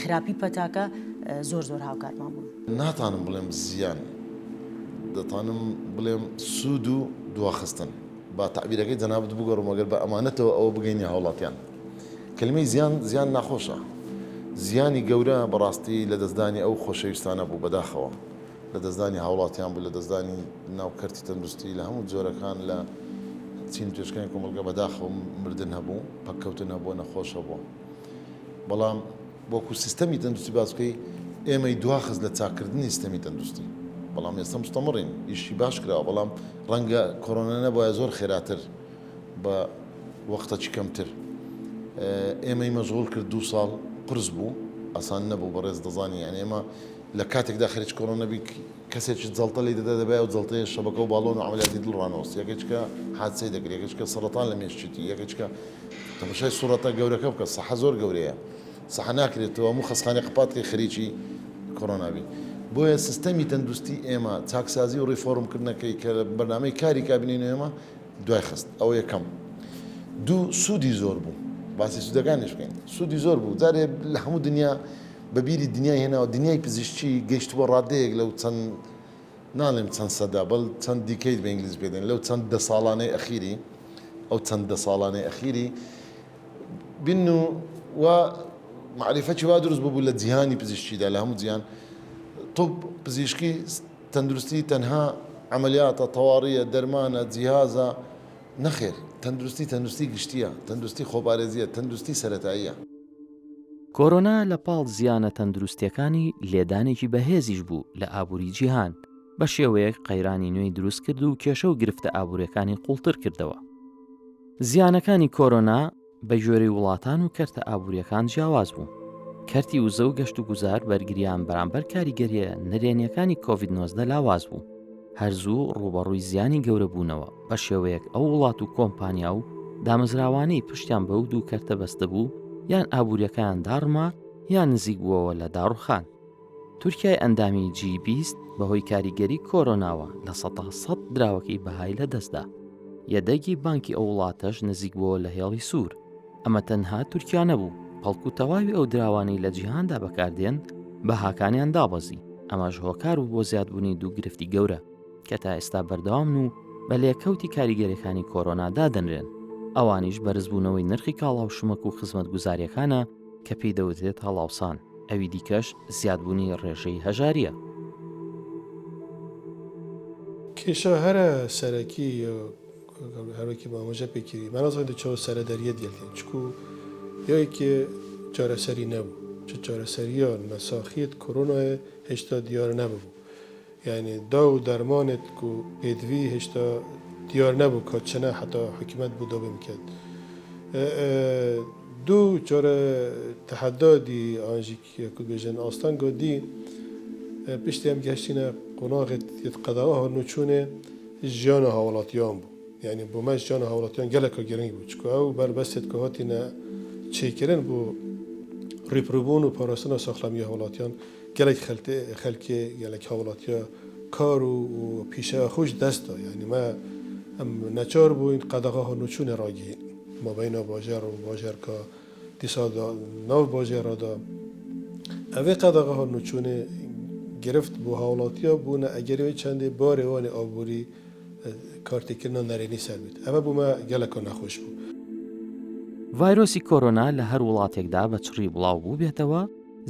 خراپی پەتاکە زۆر زۆر هاوکارمان بوون. ناتانم بڵێم زیان دەتانم بڵێم سوود و دواخستن با تەعبیرەکەی جەنابت بگۆڕم ئەگەر بە ئەمانەتەوە ئەوە بگەینە هاوڵاتیان. کەلیمەی زیان زیان ناخۆشە. زیانی گەورە بەڕاستی لەدەستدانی ئەو خۆشەویستانە بوو بەداخەوە. لەدەستدانی هاوڵاتیان بوو، لەدەستدانی ناو کەرتی تەندروستی لە هەموو جۆرەکان لە چین و توێژەکانی کۆمەڵگە بەداخەوە مردن هەبوو، پەککەوتن هەبووە، نەخۆش هەبووە. بەڵام وەکو سیستەمی تەندروستی باس بکەی ئێمەی دواخست لە چاککردنی سیستەمی تەندروستی. بەڵام ئێستا مستەمڕین، ئیشی باش کراوە، بەڵام ڕەنگە کۆرۆنا نەبوایە زۆر خێراتر بە وەختەکی کەمتر ئێمەی مەشغوڵ کرد دوو ساڵ قورس بوو ئاسان نەبوو بەڕێز دەزانی یانی ئێمە لە کاتێکدا خەریکی کۆرۆنا بین کەسێکی جەڵتە لی دەدا دەبای ئەو جەڵتەیە شەبەکە و باڵۆن و عەمەلیاتی دڵ ڕانەوەست یەکێکە حادسەی دەکرد یەکێکە سەڕەتان لە مێشکیتی یەکێکە تەماشای سوڕەتە گەورەکە بکە سەحە زۆر گەورەیە سەحە ناکرێت تۆ هەموو خەستخانەی قەپات کەی خەریکی کۆرۆنا بی بۆیە سیستەمی تەندروستی ئێمە چاکسازی و ڕیفۆرم کردنەکەی کە بەرنامەی کاری کابینەی نوێمە دوای خست ئەوە یەکەم دوو سوودی زۆر بوو باسی سوودەکانیش بکەین سوودی زۆر بوو جارێ لە هەموو دنیا بە بیری دنیای هێناوە دنیای پزیشکی گەیشتبووە ڕادەیەک لەو چەند ناڵێم چەند سەدا بەڵ چەند decade بە ئینگلیز پێ دێن لەو چەند دە ساڵانەی ئەخیری ئەو چەند دە ساڵانەی ئەخیری بین و و معرفەکی وا دروست ببوو لە جیهانی پزیشکیدا لە هەموو جیهان طب پزیشکی تەندروستی تەنها عەمەلیاتە، تەواڕییە، دەرمانە، جیهازە، نەخێر تەندروستی تەندروستی گشتییە، تەندروستی خۆپارێزییە، تەندروستی سەرەتاییە. کۆرۆنا لە پاڵ زیانە تەندروستییەکانی لێدانێکی بەهێزیش بوو لە ئابووری جیهان. بە شێوەیەک قەیرانی نوێی دروست کرد و کێشە و گرفتە ئابووریەکانی قوڵتر کردەوە. زیانەکانی کۆرۆنا بە گوێرەی وڵاتان و کەرتە ئابووریەکان جیاواز بوو. کەرتی وزە و گەشت و گوزار بەرگریان بەرامبەر کاریگەریە نەرێنیەکانی کۆڤید 19 لاواز بوو. هەر زوو ڕووبەڕووی زیانی گەورە بوونەوە، بە شێوەیەک ئەو وڵات و کۆمپانیا و دامەزراوانەی پشتیان بەو دوو کەرتە بەستبوو یان ئابووریەکەیان داڕما یان نزیک بووەوە لە داڕوخان. تورکیای ئەندامی جی 20 بەهۆی کاریگەری کۆرۆناوە 100% دراوەکەی بەهای لەدەستدا. یەدەگی بانکی ئەو وڵاتەش نزیک بووەوە لە هێڵی سوور. ئەمە تەنها تورکیا نەبوو، بەڵکو تەواوی ئەو دراوانەی لە جیهاندا بەکاردێن بەهاکانیان دابەزی، ئەمەش هۆکار بوو بۆ زیادبوونی دوو گرفتی گەورە کە تا ئێستا بەردەوامن و بە لێکەوتی کاریگەریەکانی کۆرۆنا دادەنرێن، ئەوانیش بەرزبوونەوەی نرخی کاڵا و شمەک و خزمەتگوزاریەکانە کە پێی دەوترێت هەڵاوسان، ئەوی دیکەش زیادبوونی ڕێژەی هەژارییە. کێشە هەرە سەرەکی هەروەکی مامۆژە پێ کری مە نازانین چەوە سەرە دەریە دیەلتێن چکو یایکێ چارەسەری نەبوو چ چارەسەریە نەساخیت کۆرۆنایە هێشتا دیار نەببوو یانی دا و دەرمانێت کو پێدڤی هێشتا دیار نەبوو کا چنە حتا حکومەت بوو دابین بکەێت دوو چارە تەحەدا دی ئانژی کو بێژن ئاستەنگا دی پشتی ئەم گەهشتینە قۆناغێت یەت قەدەغە هاتن و چوونێ ژیانا هاوڵاتیان بوو یانی بۆ مە ژیانا هاوڵاتیان گەلەکا گرنگ بوو چکو ئەو بەربەستێت کە هاتینە چێکردن بۆ ڕیپڕوبوون و پاراستنا ساخلامیە هاوڵاتیان گەلەک خەلکێ گەلەک هاوڵاتیا کار و پیشەیا خۆش دەست دا یانی مە ئەم نەچار بووین قەدەغە هاتنوچوونێ ڕاگەین مابەینا باژێڕ و باژێڕکا دیسا دا ناو باژێڕا دا ئەڤێ قەدەغە هاتنوچوونێ گرفت بۆ هاوڵاتیا بوونە ئەگەری وەی چەندێ بارێ وانێ ئابووری کارتێکردنا نەرێنی سەر بێت ئەمە بۆ مە گەلەکا نەخۆش بوو. ڤایرۆسی کۆرۆنا لە هەر وڵاتێکدا بە چڕی بڵاو بووبێتەوە،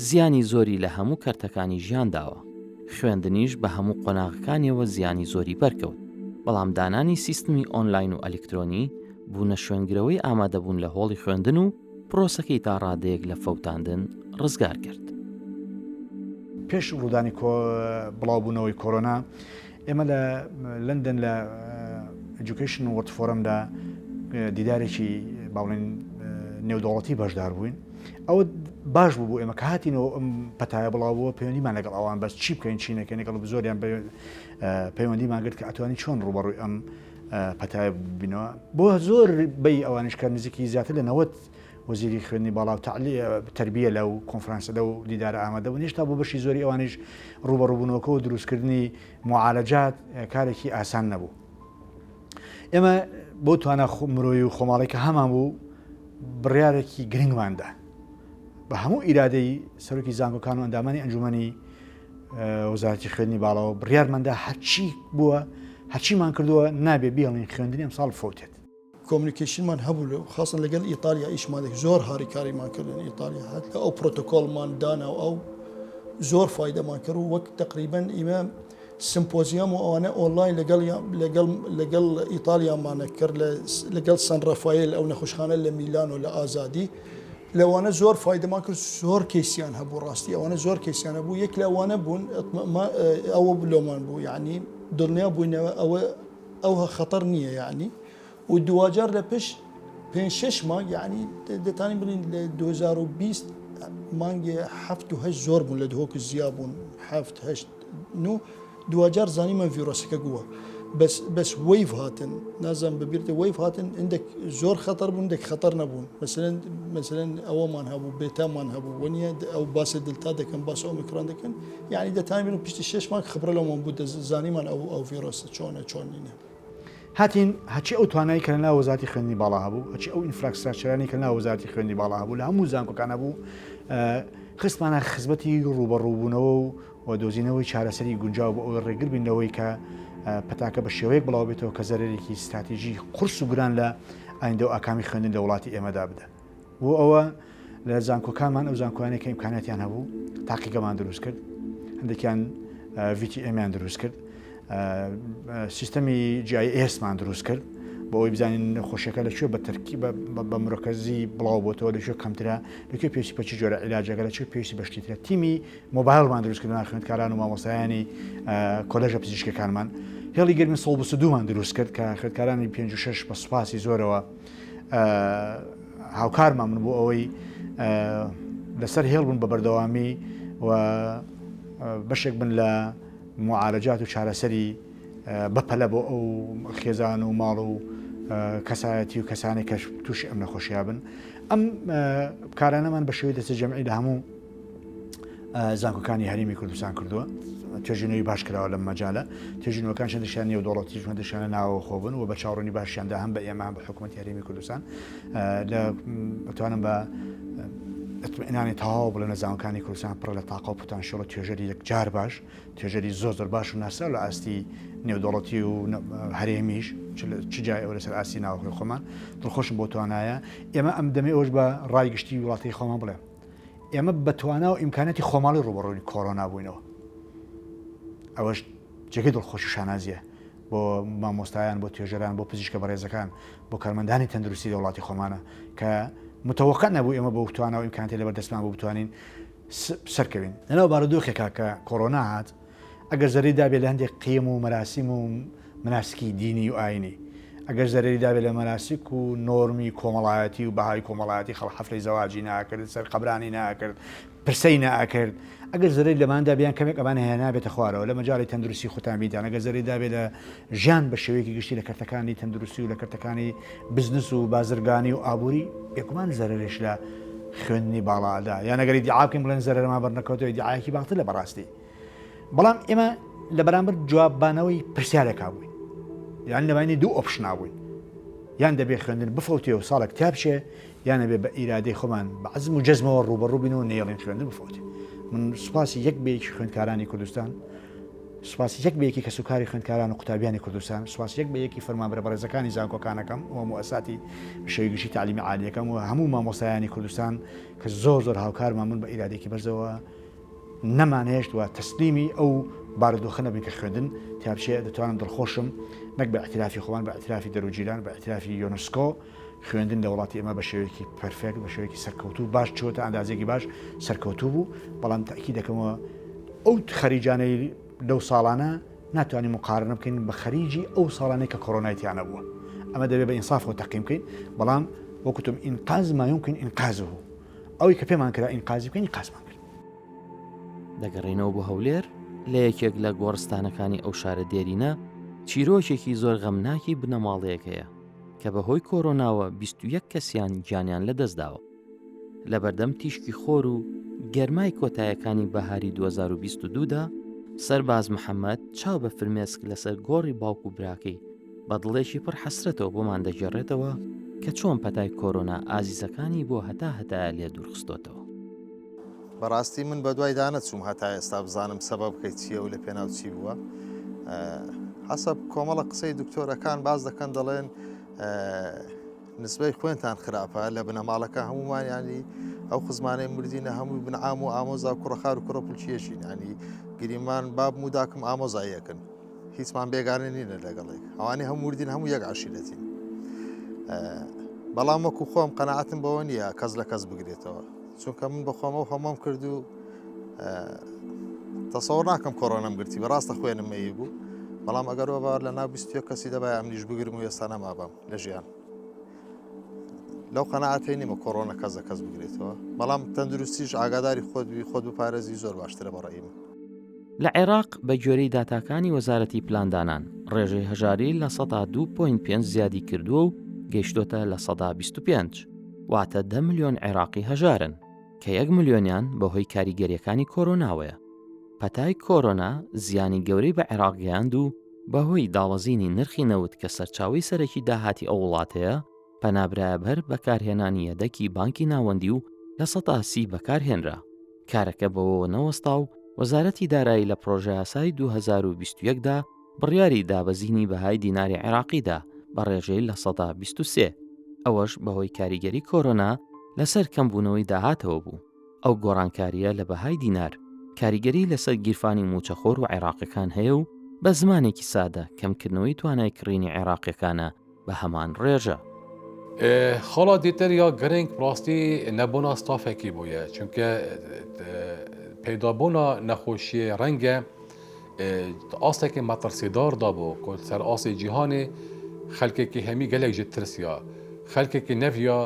زیانی زۆری لە هەموو کەرتەکانی ژیان داوە، خوێندنیش بە هەموو قۆناغەکانیەوە زیانی زۆری بەرکەوت، بەڵام دانانی سیستمی ئۆنلاین و ئەلیکترۆنی بوونە شوێنگرەوەی ئامادەبوون لە هۆڵی خوێندن و پرۆسەکەی تا ڕادەیەک لە فەوتاندن ڕزگار کرد. پێش ڕوودانی بڵاوبوونەوەی کۆرۆنا، ئێمە لە لەندەن لە Education World Forum دا دیدارێکی با بڵێین نێودەوڵەتی بەشدار بووین. ئەوە باش بوو بۆ ئێمە کە هاتینەوە ئەم پەتایە بڵاو بووە پەیوەندیمان لەگەڵ ئەوان بەس چی بکەین چی نەکەین لەگەڵ زۆریان پەیوەندیمان گرت کە ئەتوانی چۆن ڕووبەڕووی ئەم پەتایە ببینەوە بۆ زۆر بەی ئەوانیش کە نزیکی زیاتر لە 90 وەزیری خوێندنی باڵا و تەربیە لەو کۆنفرانسە لەو دیدارە ئامادە بوون هێشتا بۆ بەشی زۆری ئەوانیش ڕووبەڕووبوونەوەکە و دروستکردنی معالەجات کارێکی ئاسان نەبوو. ئێمە بۆ توانا مرۆیی و خۆماڵی کە هەمان بوو بڕیارێکی گرنگماندا بە هەموو ئیرادەی سەرۆکی زانکۆکان و ئەندامانی ئەنجومەنی وەزارەتی خوێندنی باڵاوە بڕیارماندا هەرچی بووە هەرچیمان کردووە نابێ بیهڵین خوێندنی ئەمساڵ فەوتێت. communication مان هەبوو لە خاصن لەگەڵ ئیتالیا ئیشمان دەکرد زۆر هاریکاریمان کردن ئیتالیا هەت لە ئەو پرۆتۆکۆڵمان دانا و ئەو زۆر فایدەمان کرد و وەک تقریبا ئیمە سمپۆزیەم و ئەوانە ئۆنلاین لەگەڵ لەگەڵ لەگەڵ ئیتالیامانە کرد لەگەڵ سەن ڕافایل ئەو نەخۆشخانە لە میلان و لە ئازادی لەوانە زۆر فایدەمان کرد زۆر کەیسیان هەبوو ڕاستی ئەوانە زۆر کەیسیان هەبوو یەک لەوانە بوون ئەوە لۆمان بوو یعنی دڵنیا بووینەوە ئەوە ئەوه خەتەر نییە یعنی و دواجار لە پشت پێنج شەش مانگ یعنی دەتانین بڵین لە 2020 مانگی هەفت و هەشت زۆر بوون لە دهۆک زیا بوون هەفت هەشت نو دواجار زانیمان ڤیرۆسەکە گووە بەس بەس wave هاتن نازانم بەبیرتە wave هاتن هەندێک زۆر خەتەر بوون هەندێک خەتەر نەبوون مەسەلەن مەسەلەن ئەوەمان هەبوو بێتامان هەبوو وەنیە ئەو باسە دلتا دەکەن باس ئۆمیکرۆن دەکەن یعنی دەتانین بڵێن پشتی شەش مانگ خبرە لەومان بوو زانیمان ئەو ئەو ڤیرۆسە چۆنە چۆن نینە. هاتین هەرچی ئەو توانایی کە لەناو وەزارەتی خوێندنی باڵا هەبوو، هەرچی ئەو infrastructure انەی کە لەناو وەزارەتی خوێندنی باڵا هەبوو لە هەموو زانکۆکان هەبوو، خستمانە خزمەتی ڕووبەڕووبوونەوە و و دۆزینەوەی چارەسەری گونجاو بۆ ئەوەی ڕێگر بین لەوەی کە پەتاکە بە شێوەیەک بڵاو بێتەوە کە زەرەرێکی ستراتیژی قورس و گران لە ئایندە و ئاکامی خوێندن لە وڵاتی ئێمەدا بدە. بۆ ئەوە لە زانکۆکانمان ئەو زانکۆیانەی کە ئیمکاناتیان هەبوو تاقیگەمان دروست کرد، هەندێکیان VTM یان دروست کرد، سیستەمی GIS مان دروست کرد. بۆ ئەوەی بزانین نەخۆشیەکە لە کوێ بە تەرکی بە مرۆکەزی بڵاو بۆتەوە لە کوێ کەمترە لە کوێ پێویستی بە چ جۆرە عیلاجەکە لە کوێ پێویستی بە شتی ترە تیمی مۆبایلمان دروست کردنا خوێندکاران و مامۆستایانی کۆلێژە پزیشکەکانمان هێڵی گەرمی 122 مان دروست کرد کە خوێندکارانی 5 و 6 بە سوپاسی زۆرەوە هاوکارمان بن بۆ ئەوەی لەسەر هێڵ بن بە بەردەوامی و بەشێک بن لە معالەجات و چارەسەری بەپەلە بۆ ئەو خێزان و ماڵ و کەسایەتی و کەسانی کەش تووشی ئەم نەخۆشیە بن ئەم کارانەمان بە شێوەی دەستە جەمعی لە هەموو زانکۆکانی هەرێمی کوردستان کردووە توێژینەوەی باش کراوە لەم مەجالە توێژینەوەکان چەندشیان نێودەوڵەتیش هەندێکیان ناوە خۆ بن و بە چاوەڕوانی باشیاندا هەم بە ئێمە هەم بە حکوومەتی هەرێمی کوردستان لە بتوانم بە اطمئنانی تەواو بڵێم لە زانکۆکانی کوردستان پڕە لە تاقە و پتانسیۆڵ و توێژەری یەکجار باش توێژەری زۆر زۆر باش و ناسراو لە ئاستی نێودەوڵەتی و هەرێمیش چ جای ئەوە لەسەر ئاستی ناوخۆی خۆمان دڵخۆشم بۆ توانایە ئێمە ئەم دەمێ ئەوش بە ڕای گشتی وڵاتی خۆمان بڵێم ئێمە بە توانا و ئیمکاناتی خۆماڵی ڕووبەڕووی کۆرۆنا بووینەوە. ئەوەش جێگەی دڵخۆشی و شانازییە بۆ مامۆستایان، بۆ توێژەران، بۆ پزیشکە بەڕێزەکان، بۆ کارمەندانی تەندروستی لە وڵاتی خۆمانە کە متەوەقع نەبوو ئێمە بەو توانا و ئیمکاناتی لەبەر دەستمان بوو بتوانین سەرکەوین. لەناو بارودۆخێکا کە کۆرۆنا هات، ئەگەر زەرەری دابێ لە هەندێک قیەم و مەراسیم و مناسکی دینی و ئاینی، ئەگەر زەرەری دابێ لە مەناسک و نۆرمی کۆمەڵایەتی و بەهای کۆمەڵایەتی خەڵک حەفلەی زەواجی ناکرد، سەرقەبرانی ناکرد، پرسەی نەئەکرد، ئەگەر زەرەری لەمان دابێ یان کەمێک ئەمان هێنابێتە خوارەوە لە مەجالی تەندروستی خۆتان بینتان، ئەگەر زەرەری دابێ لە ژیان بە شێوەیەکی گشتی لە کەرتەکانی تەندروستی و لە کەرتەکانی بزنس و بازرگانی و ئابووری، بێگومان زەرەرێش لە خوێندنی باڵا ئەدا، یان ئەگەر ئیدیعا بکەین بڵێن زەرەرمان بەرنەکەوتەوە ئیدیعایەکی باتلە بەڕاستی. بەڵام ئێمە لە بەرامبەر جواببانەوەی پرسیارێکا بووین یان لەبانی دوو option ا بووین یان دەبێ خوێندن بفەوتێ و ساڵێک تیا بچێ یان ئەبێ بە ئیرادەی خۆمان بە عەزم و جەزمەوە ڕووبەڕوو بین و نەیەڵین خوێندن بفەوتێ من سوپاسی یەک بە یەکی خوێندکارانی کوردستان سوپاسی یەک بە یەکی کەسوکاری خوێندکاران و قوتابیانی کوردستان سوپاسی یەک بە یەکی فەرمانبەرە بەڕێزەکانی زانکۆکانەکەم و موئەساتی شەوی گشتی تەعلیمی عالیەکەم و هەموو مامۆستایانی کوردستان کە زۆر زۆر هاوکارمان بوون بە ئیرادێکی بەرزەوە نەمانهێشت و تەسلیمی ئەو بارودۆخە نەبین کە خوێندن تیا بچێ، دەتوانم دڵخۆشم نەک بە ئیعترافی خۆمان، بە ئیعترافی دەروجیران، بە ئیعترافی یۆنسکۆ، خوێندن لە وڵاتی ئێمە بە شێوەیەکی perfect، بە شێوەیەکی سەرکەوتوو باش چووەتە ئەندازەیەکی باش سەرکەوتوو بوو، بەڵام تەئکید دەکەمەوە ئەو خەریجانەی لەو ساڵانە ناتوانین مقارنە بکەین بە خەریجی ئەو ساڵانەی کە کۆرۆنای تیا نەبووە. ئەمە دەبێ بە ئینسافەوە تەقیم بکەین، بەڵام وەک وتم إنقاذ ما يمكن إنقاذه. ئەوەی کە پێمان کرا ئینقازی بکەین ئینقازمان کرد. دەگەڕێینەوە بۆ هەولێر، لە یەکێک لە گۆڕستانەکانی ئەو شارە دێرینە، چیرۆکێکی زۆر غەمناکی بنەماڵەیەک هەیە، کە بەهۆی کۆرۆناوە 21 کەسیان گیانیان لەدەستداوە. لەبەردەم تیشکی خۆر و گەرمای کۆتایەکانی بەهاری 2022 دا، سەرباز محەمەد چاو بە فرمێسک لەسەر گۆڕی باوک و براکەی بە دڵێکی پڕ حەسرەتەوە بۆمان دەگێڕێتەوە کە چۆن پەتای کۆرۆنا ئازیزەکانی بۆ هەتا هەتایە لێ دوورخستۆتەوە. بەڕاستی من بەدوایدا نەچووم هەتا ئێستا بزانم سەبەبکەی چییە و لە پێناو چی بووە. حەسەب کۆمەڵە قسەی دکتۆرەکان باس دەکەن دەڵێن نسبەی خوێنتان خراپە لە بنەماڵەکە هەمومان ینی ئەو خزمانەی مردینە هەمووی بنعام و ئامۆزا و کوڕەخار و کوڕە پلچیەشین ینی گریمان بابم و داکم ئامۆزایەکن هیچمان بێگانە نینە لەگەڵێک ئەوانەی هەموو مردین هەموو یەک عشیرەتین بەڵام وەکو خۆم قەنەعەتم بەوە نییە کەس لە کەس بگرێتەوە چونکە من بەخۆمەوە هەموم کرد و تەسەوە ناکەم کۆرۆنەم گرتی بەڕاستە خوێنم مەیی بوو بەڵام ئەگەر بە لە ناو 21 کەسی دەبای ئەمنیش بگرم و ئێستا نەمابم لە ژیان لەو قەناعەتەی نیمە کۆرۆنا کەس لە کەس بگرێتەوە بەڵام تەندروستیش ئاگاداری خۆت بی خۆت بپارێزی زۆر باشترە بە ڕەئی من. لە عێراق بە گوێرەی داتاکانی وەزارەتی پلاندانان، ڕێژەی هەژاری 2.5% زیادی کردووە و گەیشتۆتە 25%، واتە 10 ملیۆن عێراقی هەژارن، کە یەک ملیۆنیان بەهۆی کاریگەرییەکانی کۆرۆناوەیە. پەتای کۆرۆنا زیانی گەورەی بە عێراق گەیاند و بەهۆی دابەزینی نرخی نەوت کە سەرچاوەی سەرەکی داهاتی ئەو وڵاتەیە، پەنابرایە بەر بەکارهێنانی یەدەکی بانکی ناوەندی و 30% بەکارهێنرا. کارەکە بەوەوە نەوەستا و وەزارەتی دارایی لە پڕۆژەیاسای 2021 دا بڕیاری دابەزینی بەهای دیناری عێراقی دا بە ڕێژەی 23%، ئەوەش بەهۆی کاریگەری کۆرۆنا لەسەر کەمبوونەوەی داهاتەوە بوو. ئەو گۆڕانکارییە لە بەهای دینار، کاریگەری لەسەر گیرفانی مووچەخۆر و عێراقیەکان هەیە و بە زمانێکی سادە کەمکردنەوەی توانای کڕینی عێراقیەکانە بە هەمان ڕێژە. خاڵا دیتر یا گرنگ ڕاستی نەبوونا ستافێکی بوویە چونکە پەیدابوونا نەخۆشیێ ڕەنگە ئاستێکی مەترسیداردا بوو کە سەر ئاستی جیهانێ خەلکێکی هەمی گەلێک ژێ ترسیا خەلکێکی نەڤیا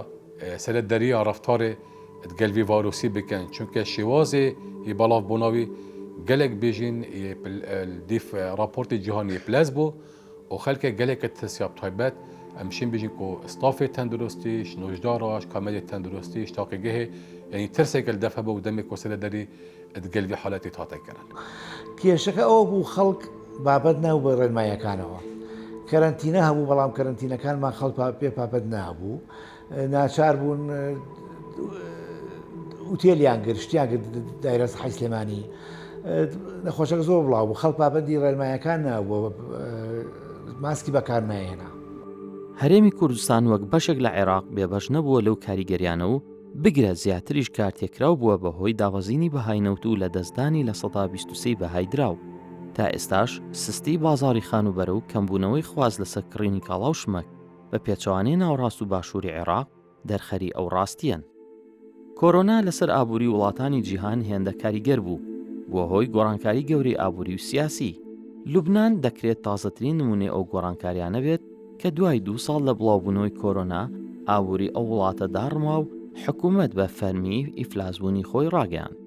سەر دەریا ڕەفتارێ دگەل ڤی ڤایرۆسی بکەن چونکە شێوازێ ی بەڵاڤ بووناوی گەلێک بێژین دیف ڕاپۆرتی جیهانی پلەز بوو و خەلکێ گەلێکە ترسیا بتایبەت ئەم شین بێژین کو ستافێ تەندروستیش نۆژداراش کامەدێ تەندروستیش تاقیگەهێ یعنی ترسێکە دەف هەبوو دەمێ کو سەر دەری دگەل ڤی حالەتی تاتە کردن. کێشەکە ئەوە بوو خەڵک بابەت نەبوو بە ڕێنماییەکانەوە. کەرەنتینە هەبوو بەڵام کەرەنتینەکانمان خەڵک پێ پابەند نەبوو. ناچار بوون ئوتێلیان گرت شتیان کرد دایرە سەحەی سلێمانی نەخۆشەکە زۆر بڵاو بوو خەڵک پابەندی ڕێنمایەکان نەبوو ماسکی بەکار ناهێنا. هەرێمی کوردستان وەک بەشێک لە عێراق بێبەش نەبووە لەو کاریگەریانە و بگرە زیاتریش کارتێکراو بووە بەهۆی دابەزینی بەهای نەوت و لەدەستدانی 23% بەهای دراو. تا ئێستاش سستی بازاڕی خانووبەرە و کەمبوونەوەی خواست لەسەر کڕینی کاڵا و شمەک بە پێچەوانەی ناوەڕاست و باشووری عێراق دەرخەری ئەو ڕاستییەن. کۆرۆنا لەسەر ئابووری وڵاتانی جیهان هێندە کاریگەر بوو، بووە هۆی گۆڕانکاری گەورەی ئابووری و سیاسی. لوبنان دەکرێت تازەترین نموونەی ئەو گۆڕانکاریانە بێت کە دوای دوو ساڵ لە بڵاوبوونەوەی کۆرۆنا، ئابووری ئەو وڵاتە داڕما و حکوومەت بە فەرمی ئیفلاسبوونی خۆی ڕاگەیاند.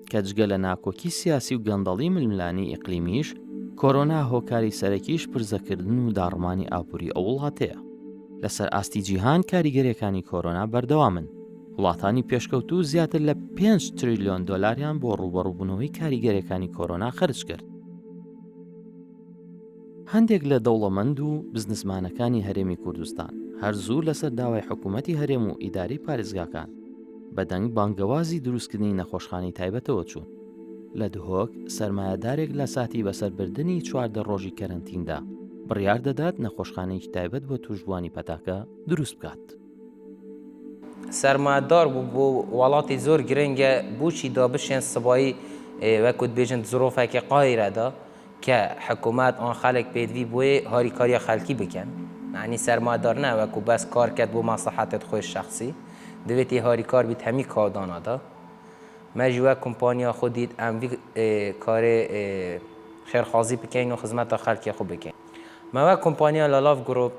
کە جگە لە ناکۆکی سیاسی و گەندەڵی ململانێی ئیقلیمیش، کۆرۆنا هۆکاری سەرەکیی شپرزەکردن و داڕمانی ئابووری ئەو وڵاتەیە. لەسەر ئاستی جیهان کاریگەرییەکانی کۆرۆنا بەردەوامن، وڵاتانی پێشکەوتوو زیاتر لە پێنج تریلیۆن دۆلاریان بۆ ڕووبەڕووبوونەوەی کاریگەرییەکانی کۆرۆنا خەرج کرد. هەندێک لە دەوڵەمەند و بزنسمانەکانی هەرێمی کوردستان هەر زوو لەسەر داوای حکوومەتی هەرێم و ئیدارەی پارێزگاکان بەدەنگ بانگەوازی دروستکردنی نەخۆشخانەی تایبەتەوە چوون. لە دهۆک سەرمایەدارێک لە ساتی بەسەربردنی 14 ڕۆژی کەرەنتیندا بڕیار دەدات نەخۆشخانەیەکی تایبەت بۆ تووشبووانی پەتاکە دروست بکات. سەرمایەدار بوو بۆ وڵاتی زۆر گرنگە بۆچی دابشێن سبایی وەکو دبێژن زرۆفەکی قاهیرەدا کە حکومەت ئان خەلک پێدوی بۆێ هاریکاریا خەلکی بکەن یعنی سەرمایەدار نە وەکو بەس کار کەت بۆ مەسلحەتت خۆی شەخسی دەوێتی هاریکار بیت هەمی کاودانادا مە ژی وەک کۆمپانیا خۆ دیت ئەم ڤی کارێ خێرخوازی بکەین و خزمەتا خەلکی خۆ بکەین مە وەک کۆمپانیا لالاڤ گروپ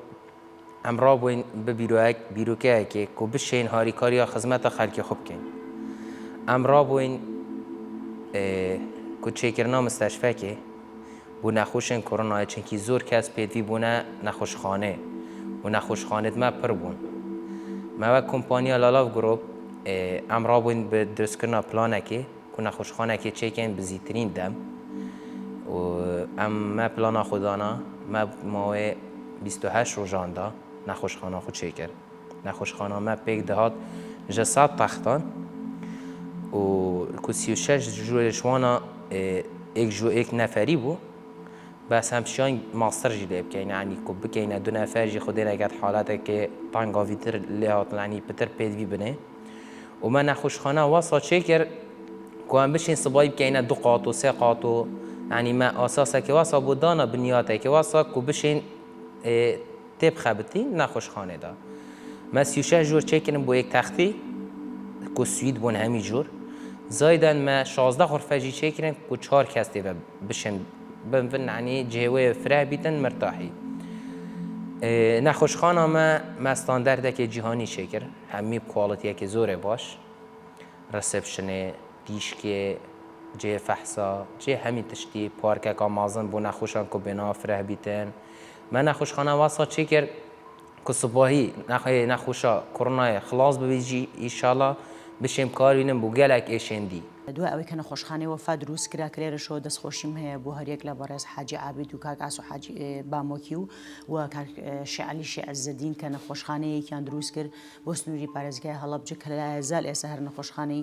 ئەم ڕابووین بە بیرۆیەک بیرۆکەیەکێ کو بشێین هاریکاریا خزمەتا خەلکی خو بکەین. ئەم ڕابووین کو چێکردنا مستەشفەکێ بو نەخوشێن کۆرۆنایێ چونکی زۆر کەس پێدوی بونە نەخوشخانێ و نەخوشخانێت مە پر بوون. مە وەک کۆمپانیا لالاڤ گرۆپ ئەم ڕابووین بە دروستکردنا پلانەکێ کو نەخوشخانەکێ چێکەین بە زیترین دەم و ئەم مە پلانا خو دانا مە ماوەێ 28 ڕۆژاندا نەخۆشخانە خو چێ کرد. نەخۆشخانە مە پێک دهات ژە سەد تەختان و کو 36 ژوورێ شوانا ئێک ژوو ئێک نەفەری بوو بەس هەم شیان ماستەر ژی لێ بکەین یعنی کو بکەینە دو نەفەر ژی خودێ نەکەت حالەتێکێ تەنگاڤیتر لێ هاتن یعنی پتر پێدوی بنێ و مە نەخۆشخانە وەسا چێ کرد کو ئەم بشین سبای بکەینە دو قات و سێ قات و یعنی مە ئاساسەکێ وەسا بۆ دانا بنیاتێکێ وەسا کو بشین تێ بخەبتین نەخۆشخانێدا مە 36 ژوور چێکردن بۆ یەک تەختی کو سوید بوون هەمی جور زایدن مە 16 غرفە ژی چێکردن کو چهار کەس تێ بشن بمڤن یعنی جێوەیە فرە بیتن مرتاحی نەخۆشخانە مە مە ستاندەردێکی جیهانی چێکرد هەمی کواڵیتیەکی زۆرێ باش ڕسپشنێ تیشکێ جێ فەحسا جێ هەمی تشتی پارکەکا مازن بۆ نەخۆشان کو بێنا فرە بیتن مە نەخۆشخانە وەسا چێ کرد کو سباهی نەخۆشا کۆرۆنایێ خلاص ببی ژی ئیشاڵا بشێم کار بینم بۆ گەلەک ئێشێن دی. دوای ئەوەی کە نەخۆشخانەی وەفا دروست کرا کە لێرەشەوە دەستخۆشیم هەیە بۆ هەریەک لە بەڕێز حاجی عابید و کاک ئاسۆ حاجی بامۆکی و و کاک شێعەلی شێعزەدین کە نەخۆشخانەیەکیان دروست کرد بۆ سنووری پارێزگای هەڵەبجە کە لایەزال ئێستا هەر نەخۆشخانەی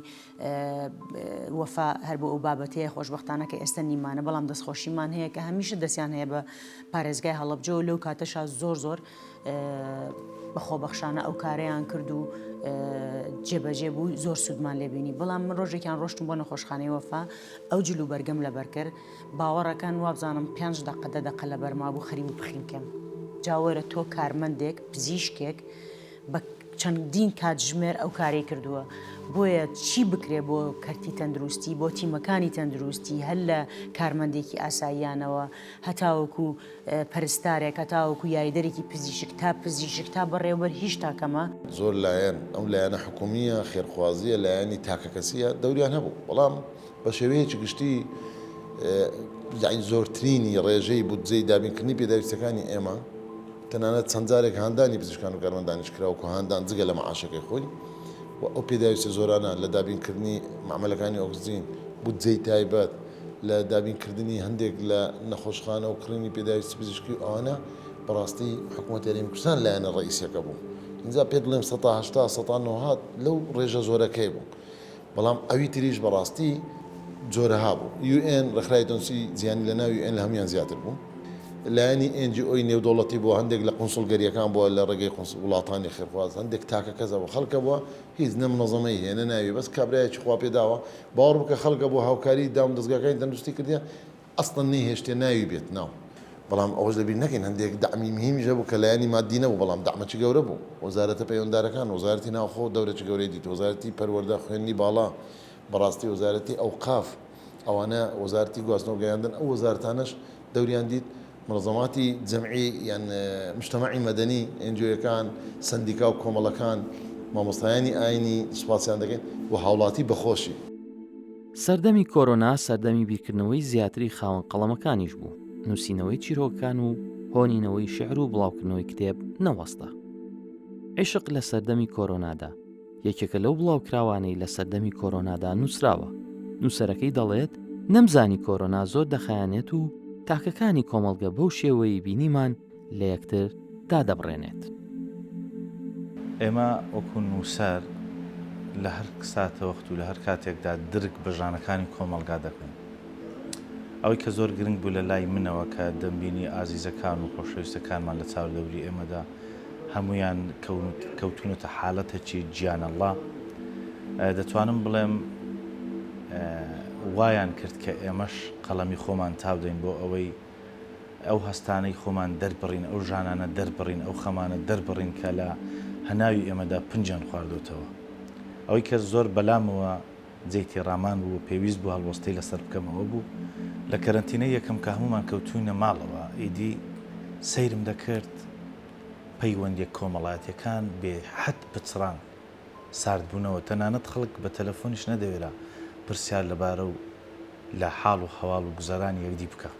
وەفا هەر بۆ ئەو بابەتەیە خۆشبەختانە کە ئێستا نیمانە بەڵام دەستخۆشیمان هەیە کە هەمیشە دەستیان هەیە بە پارێزگای هەڵەبجە و لەو کاتەشا زۆر زۆر بە خۆبەخشانە ئەو کارەیان کرد و جێبەجێ بوو زۆر سوودمان لێبینی بەڵام من ڕۆژێکیان ڕۆشتم بۆ نەخۆشخانەی وەفا ئەو جل و بەرگەم لەبەر کرد باوەڕەکەن وابزانم پێنج دەقە دە دەقە لەبەرما بوو خەریک بوو بخنکێم. جا وەرە تۆ کارمەندێک، پزیشکێک بە چەندین کاتژمێر ئەو کارەی کردووە، بۆیە چی بکرێ بۆ کەرتی تەندروستی، بۆ تیمەکانی تەندروستی هەر لە کارمەندێکی ئاساییانەوە هەتاوەکو پەرستارێک، هەتاوەکو یاریدەرێکی پزیشک تا پزیشک تا بەڕێوەبەر هیشتا کەمە. زۆر لایەن، ئەو لایەنە حکومییە، خێرخوازییە، لایەنی تاکەکەسییە دەوریان هەبوو، بەڵام بە شێوەیەکی گشتی یانی زۆرترینی ڕێژەی بودجەی دابینکردنی پێداویستیەکانی ئێمە تەنانەت چەند جارێک هاندانی پزیشکان و کارمەندانیش کرا وەکو هاندان جگە لە مەعاشەکەی خۆی و ئەو پێداویستە زۆرانە لە دابینکردنی مەعمەلەکانی ئۆکسجین، بودجەی تایبەت لە دابینکردنی هەندێک لە نەخۆشخانە و کڕینی پێداویستی پزیشکی و ئەوانە بەڕاستی حکوومەتی هەرێمی کوردستان لایەنە ڕەئیسیەکە بوو. ئینجا پێت بڵێم سەتا 80 سەتا نۆهات لەو ڕێژە زۆرەکەی بوو. بەڵام ئەوی تریش بەڕاستی جۆرەها بوو. یو ئێن، ڕێکخراوی تەندروستی جیهانی لە ناو یو ئێن لە هەموویان زیاتر بوو. لایەنی ئێن جی ئۆی نێودەوڵەتی بووە، هەندێک لە قونسوڵگەرییەکان بووە لە ڕێگەی قونسوڵ وڵاتانی خێرخواز، هەندێک تاکە کەس هەبوو، خەڵک هەبووە هیچ نە منەزەمەی هەیە نە ناوی، بەس کابرایەکی خواپێداوە، باوەڕ بکە خەڵک هەبوو هاوکاری دامودەزگاکانی تەندروستی کردیە، ئەسڵەن نەیهێشتێ ناوی بێت ناو. بەڵام ئەوەش لەبیر نەکەین هەندێک دەعمی مهیمیش هەبوو کە لایەنی مادی نەبوو بەڵام دەعمەکی گەورە بوو. وەزارەتە پەیوەندارەکان، وەزارەتی ناوخۆ دەورێکی گەورەی دیت، وەزارەتی پەروەردە، خوێندنی باڵا، بەڕاستی وەزارەتی ئەوقاف، ئەوانە، وەزارەتی گواستنەوە گەیاندن، ئەو وەزارەتانەش دەوریان دیت، منەزەماتی جەمعی یان مجتەمەعی مەدەنی، ئێنجۆیەکان، سەندیکا و کۆمەڵەکان، مامۆستایانی ئاینی سوپاسیان دەکەین و هاوڵاتی بەخۆشی. سەردەمی کۆرۆنا سەردەمی بیرکردنەوەی زیاتری خاوەن قەڵەمەکانیش بوو، نووسینەوەی چیرۆکەکان و هۆنینەوەی شیعر و بڵاوکردنەوەی کتێب نەوەستا. عیشق لە سەردەمی کۆرۆنادا، یەکێکە لەو بڵاوکراوانەی لە سەردەمی کۆرۆنادا نووسراوە. نووسەرەکەی دەڵێت، نەمزانی کۆرۆنا زۆر دەخایەنێت و تاکەکانی کۆمەڵگە بەو شێوەیەی بینیمان لە یەکتر دادەبڕێنێت. ئێمە وەکو نووسەر لە هەر ساتەوەخت و لە هەر کاتێکدا درک بە ژانەکانی کۆمەڵگا دەکەین. ئەوەی کە زۆر گرنگ بوو لە لای منەوە کە دەمبینی ئازیزەکان و خۆشەویستەکانمان لە چاودەوری ئێمەدا هەموویان کەوتوونەتە حالەتێکی گیانەڵڵا، دەتوانم بڵێم وایان کرد کە ئێمەش قەڵەمی خۆمان تاودەین بۆ ئەوەی ئەو هەستانەی خۆمان دەربڕین، ئەو ژانانە دەربڕین، ئەو خەمانە دەربڕین کە لە هەناوی ئێمەدا پنجیان خواردۆتەوە. ئەوەی کە زۆر بەلامەوە جێی تێڕامان بوو و پێویست بوو هەڵوەستەی لەسەر بکەم ئەوە بوو، لە کەرەنتینەی یەکەم کە هەموومان کەوتووینە ماڵەوە، ئیدی سەیرم دەکرد پەیوەندییە کۆمەڵایەتییەکان بێ حەد پچڕان، ساردبوونەوە، تەنانەت خەڵک بە تەلەفۆنیش نەدەوێرا پرسیار لەبارە و لە حاڵ و هەواڵ و گوزەرانی یەکدی بکا.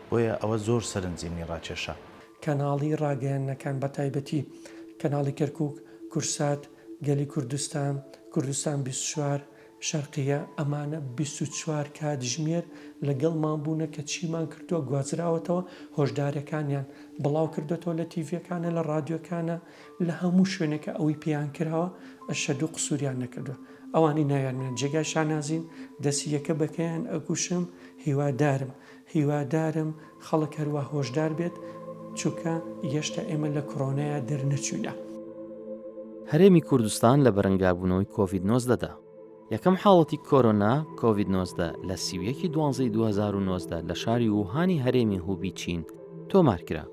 بۆیە ئەوە زۆر سەرنجی منی ڕاکێشا. کەناڵی ڕاگەیاندنەکان بەتایبەتی کەناڵی کەرکوک، کورسات، گەلی کوردستان، کوردستان 24، شەرقیە، ئەمانە 24 کاتژمێر لەگەڵمان بوونە کە چیمان کردووە گوازراوەتەوە، هۆشدارەکانیان بڵاو کردۆتەوە لە تیڤیەکانە لە ڕادیۆکانە لە هەموو شوێنێکە ئەوەی پێیان کراوە ئەشەدو قسوریان نەکردووە ئەوانەی ناویان منە جێگای شانازین دەسی یەکە بەکەیان ئەگوشم هیوادارم هیوادارم خەڵک هەروا هۆشدار بێت چوکە یەشتا ئێمە لە کڕۆنایا دەرنەچوینە. هەرێمی کوردستان لە بەرەنگاربوونەوەی کۆڤید 19 دا. یەکەم حاڵەتی کۆرۆنا، کۆڤید 19، لە 31 ی دوانزەی 2019 لە شاری ووهانی هەرێمی هوبی چین تۆمارکرا.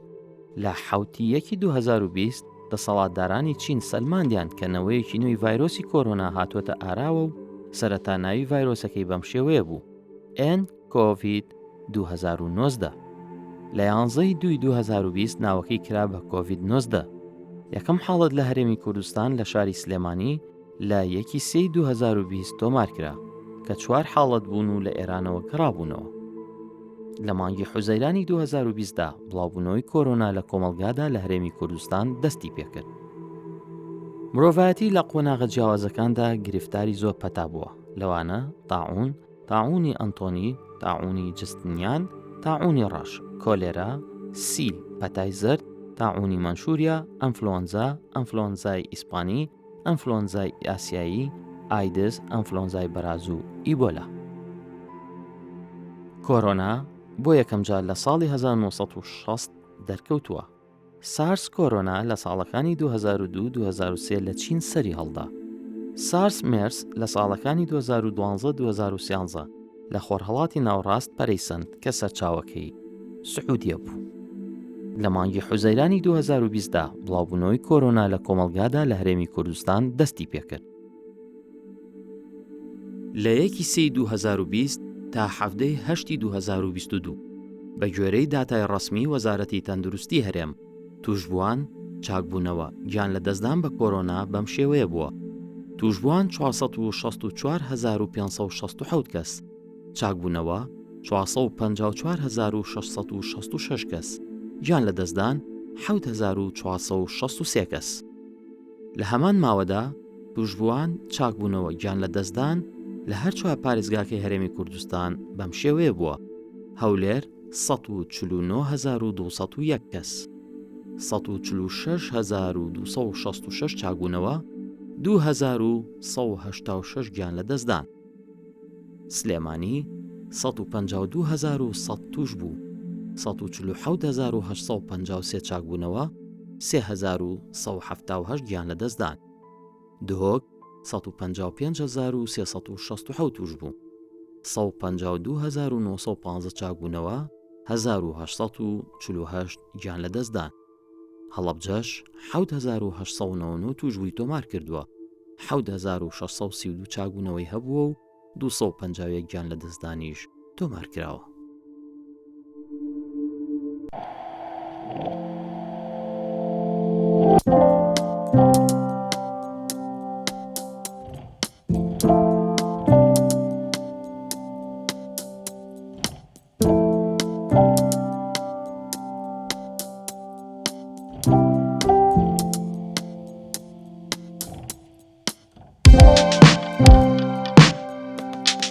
لە حەوت ی یەکی 2020 دەسەڵاتدارانی چین سەلماندیان کە نەوەیەکی نوێی ڤایرۆسی کۆرۆنا هاتووەتە ئاراوە و سەرەتا ناوی ڤایرۆسەکەی بەم شێوەیە بوو، ئێن کۆڤید 2019. لە یانزە ی دووی 2020 ناوەکەی کرا بە کۆڤید 19. یەکەم حاڵەت لە هەرێمی کوردستان لە شاری سلێمانی لە یەکی سێی 2020 تۆمارکرا کە چوار حاڵەت بوون و لە ئێرانەوە گەڕابوونەوە. لە مانگی حوزەیرانی 2020 دا بڵاوبوونەوەی کۆرۆنا لە کۆمەڵگادا لە هەرێمی کوردستان دەستی پێکرد. مرۆڤایەتی لە قۆناغە جیاوازەکاندا گرفتاری زۆر پەتا بووە، لەوانە تاعون، تاعونی ئەنتۆنی، تاعونی جستنیان، تاعونی ڕەش، کۆلێرا، سیل، پەتای زەرد، تاعونی مەنشوریا، ئەنفلۆنزا، ئەنفلۆنزای ئیسپانی، ئەنفلۆنزای ئاسیایی، ئایدز، ئەنفلۆنزای بەراز و ئیبۆلا. کۆرۆنا بۆ یەکەمجار لە ساڵی 1960 دەرکەوتووە. سارس کۆرۆنا لە ساڵەکانی 2002 2003 لە چین سەری هەڵدا. سارس مێرس لە ساڵەکانی 2012 2013 لە خۆرهەڵاتی ناوەڕاست پەرەی سەند کە سەرچاوەکەی سعودیە بوو. لە مانگی حوزەیرانی 2020 دا بڵاوبوونەوەی کۆرۆنا لە کۆمەڵگادا لە هەرێمی کوردستان دەستی پێکرد. لە یەکی سێی 2020 تا حەڤدەی هەشتی 2022 بە گوێرەی داتای ڕەسمی وەزارەتی تەندروستی هەرێم، تووشبووان، چاکبوونەوە، گیان لەدەستدان بە کۆرۆنا بەم شێوەیە بووە، تووشبووان 464567 کەس، چاکبوونەوە 454666 کەس، گیان لەدەستدان 7463 کەس. لە هەمان ماوەدا تووشبووان، چاکبوونەوە، گیان لەدەستدان لە هەر چوار پارێزگاکەی هەرێمی کوردستان بەم شێوەیە بووە، هەولێر 149201 کەس، 146266 چاکبوونەوە، 2186 گیان لەدەستدان. سلێمانی 152100 تووشبوو، 147853 چاکبوونەوە، 3178 گیان لەدەستدان. دهۆک 155367 تووشبوو، 152915 چاکبوونەوە، 1848 گیان لەدەستدان. هەڵەبجەش 7899 تووشبووی تۆمارکردووە، 7632 چاکبوونەوەی هەبووە و 251 گیان لەدەستدانیش تۆمارکراوە.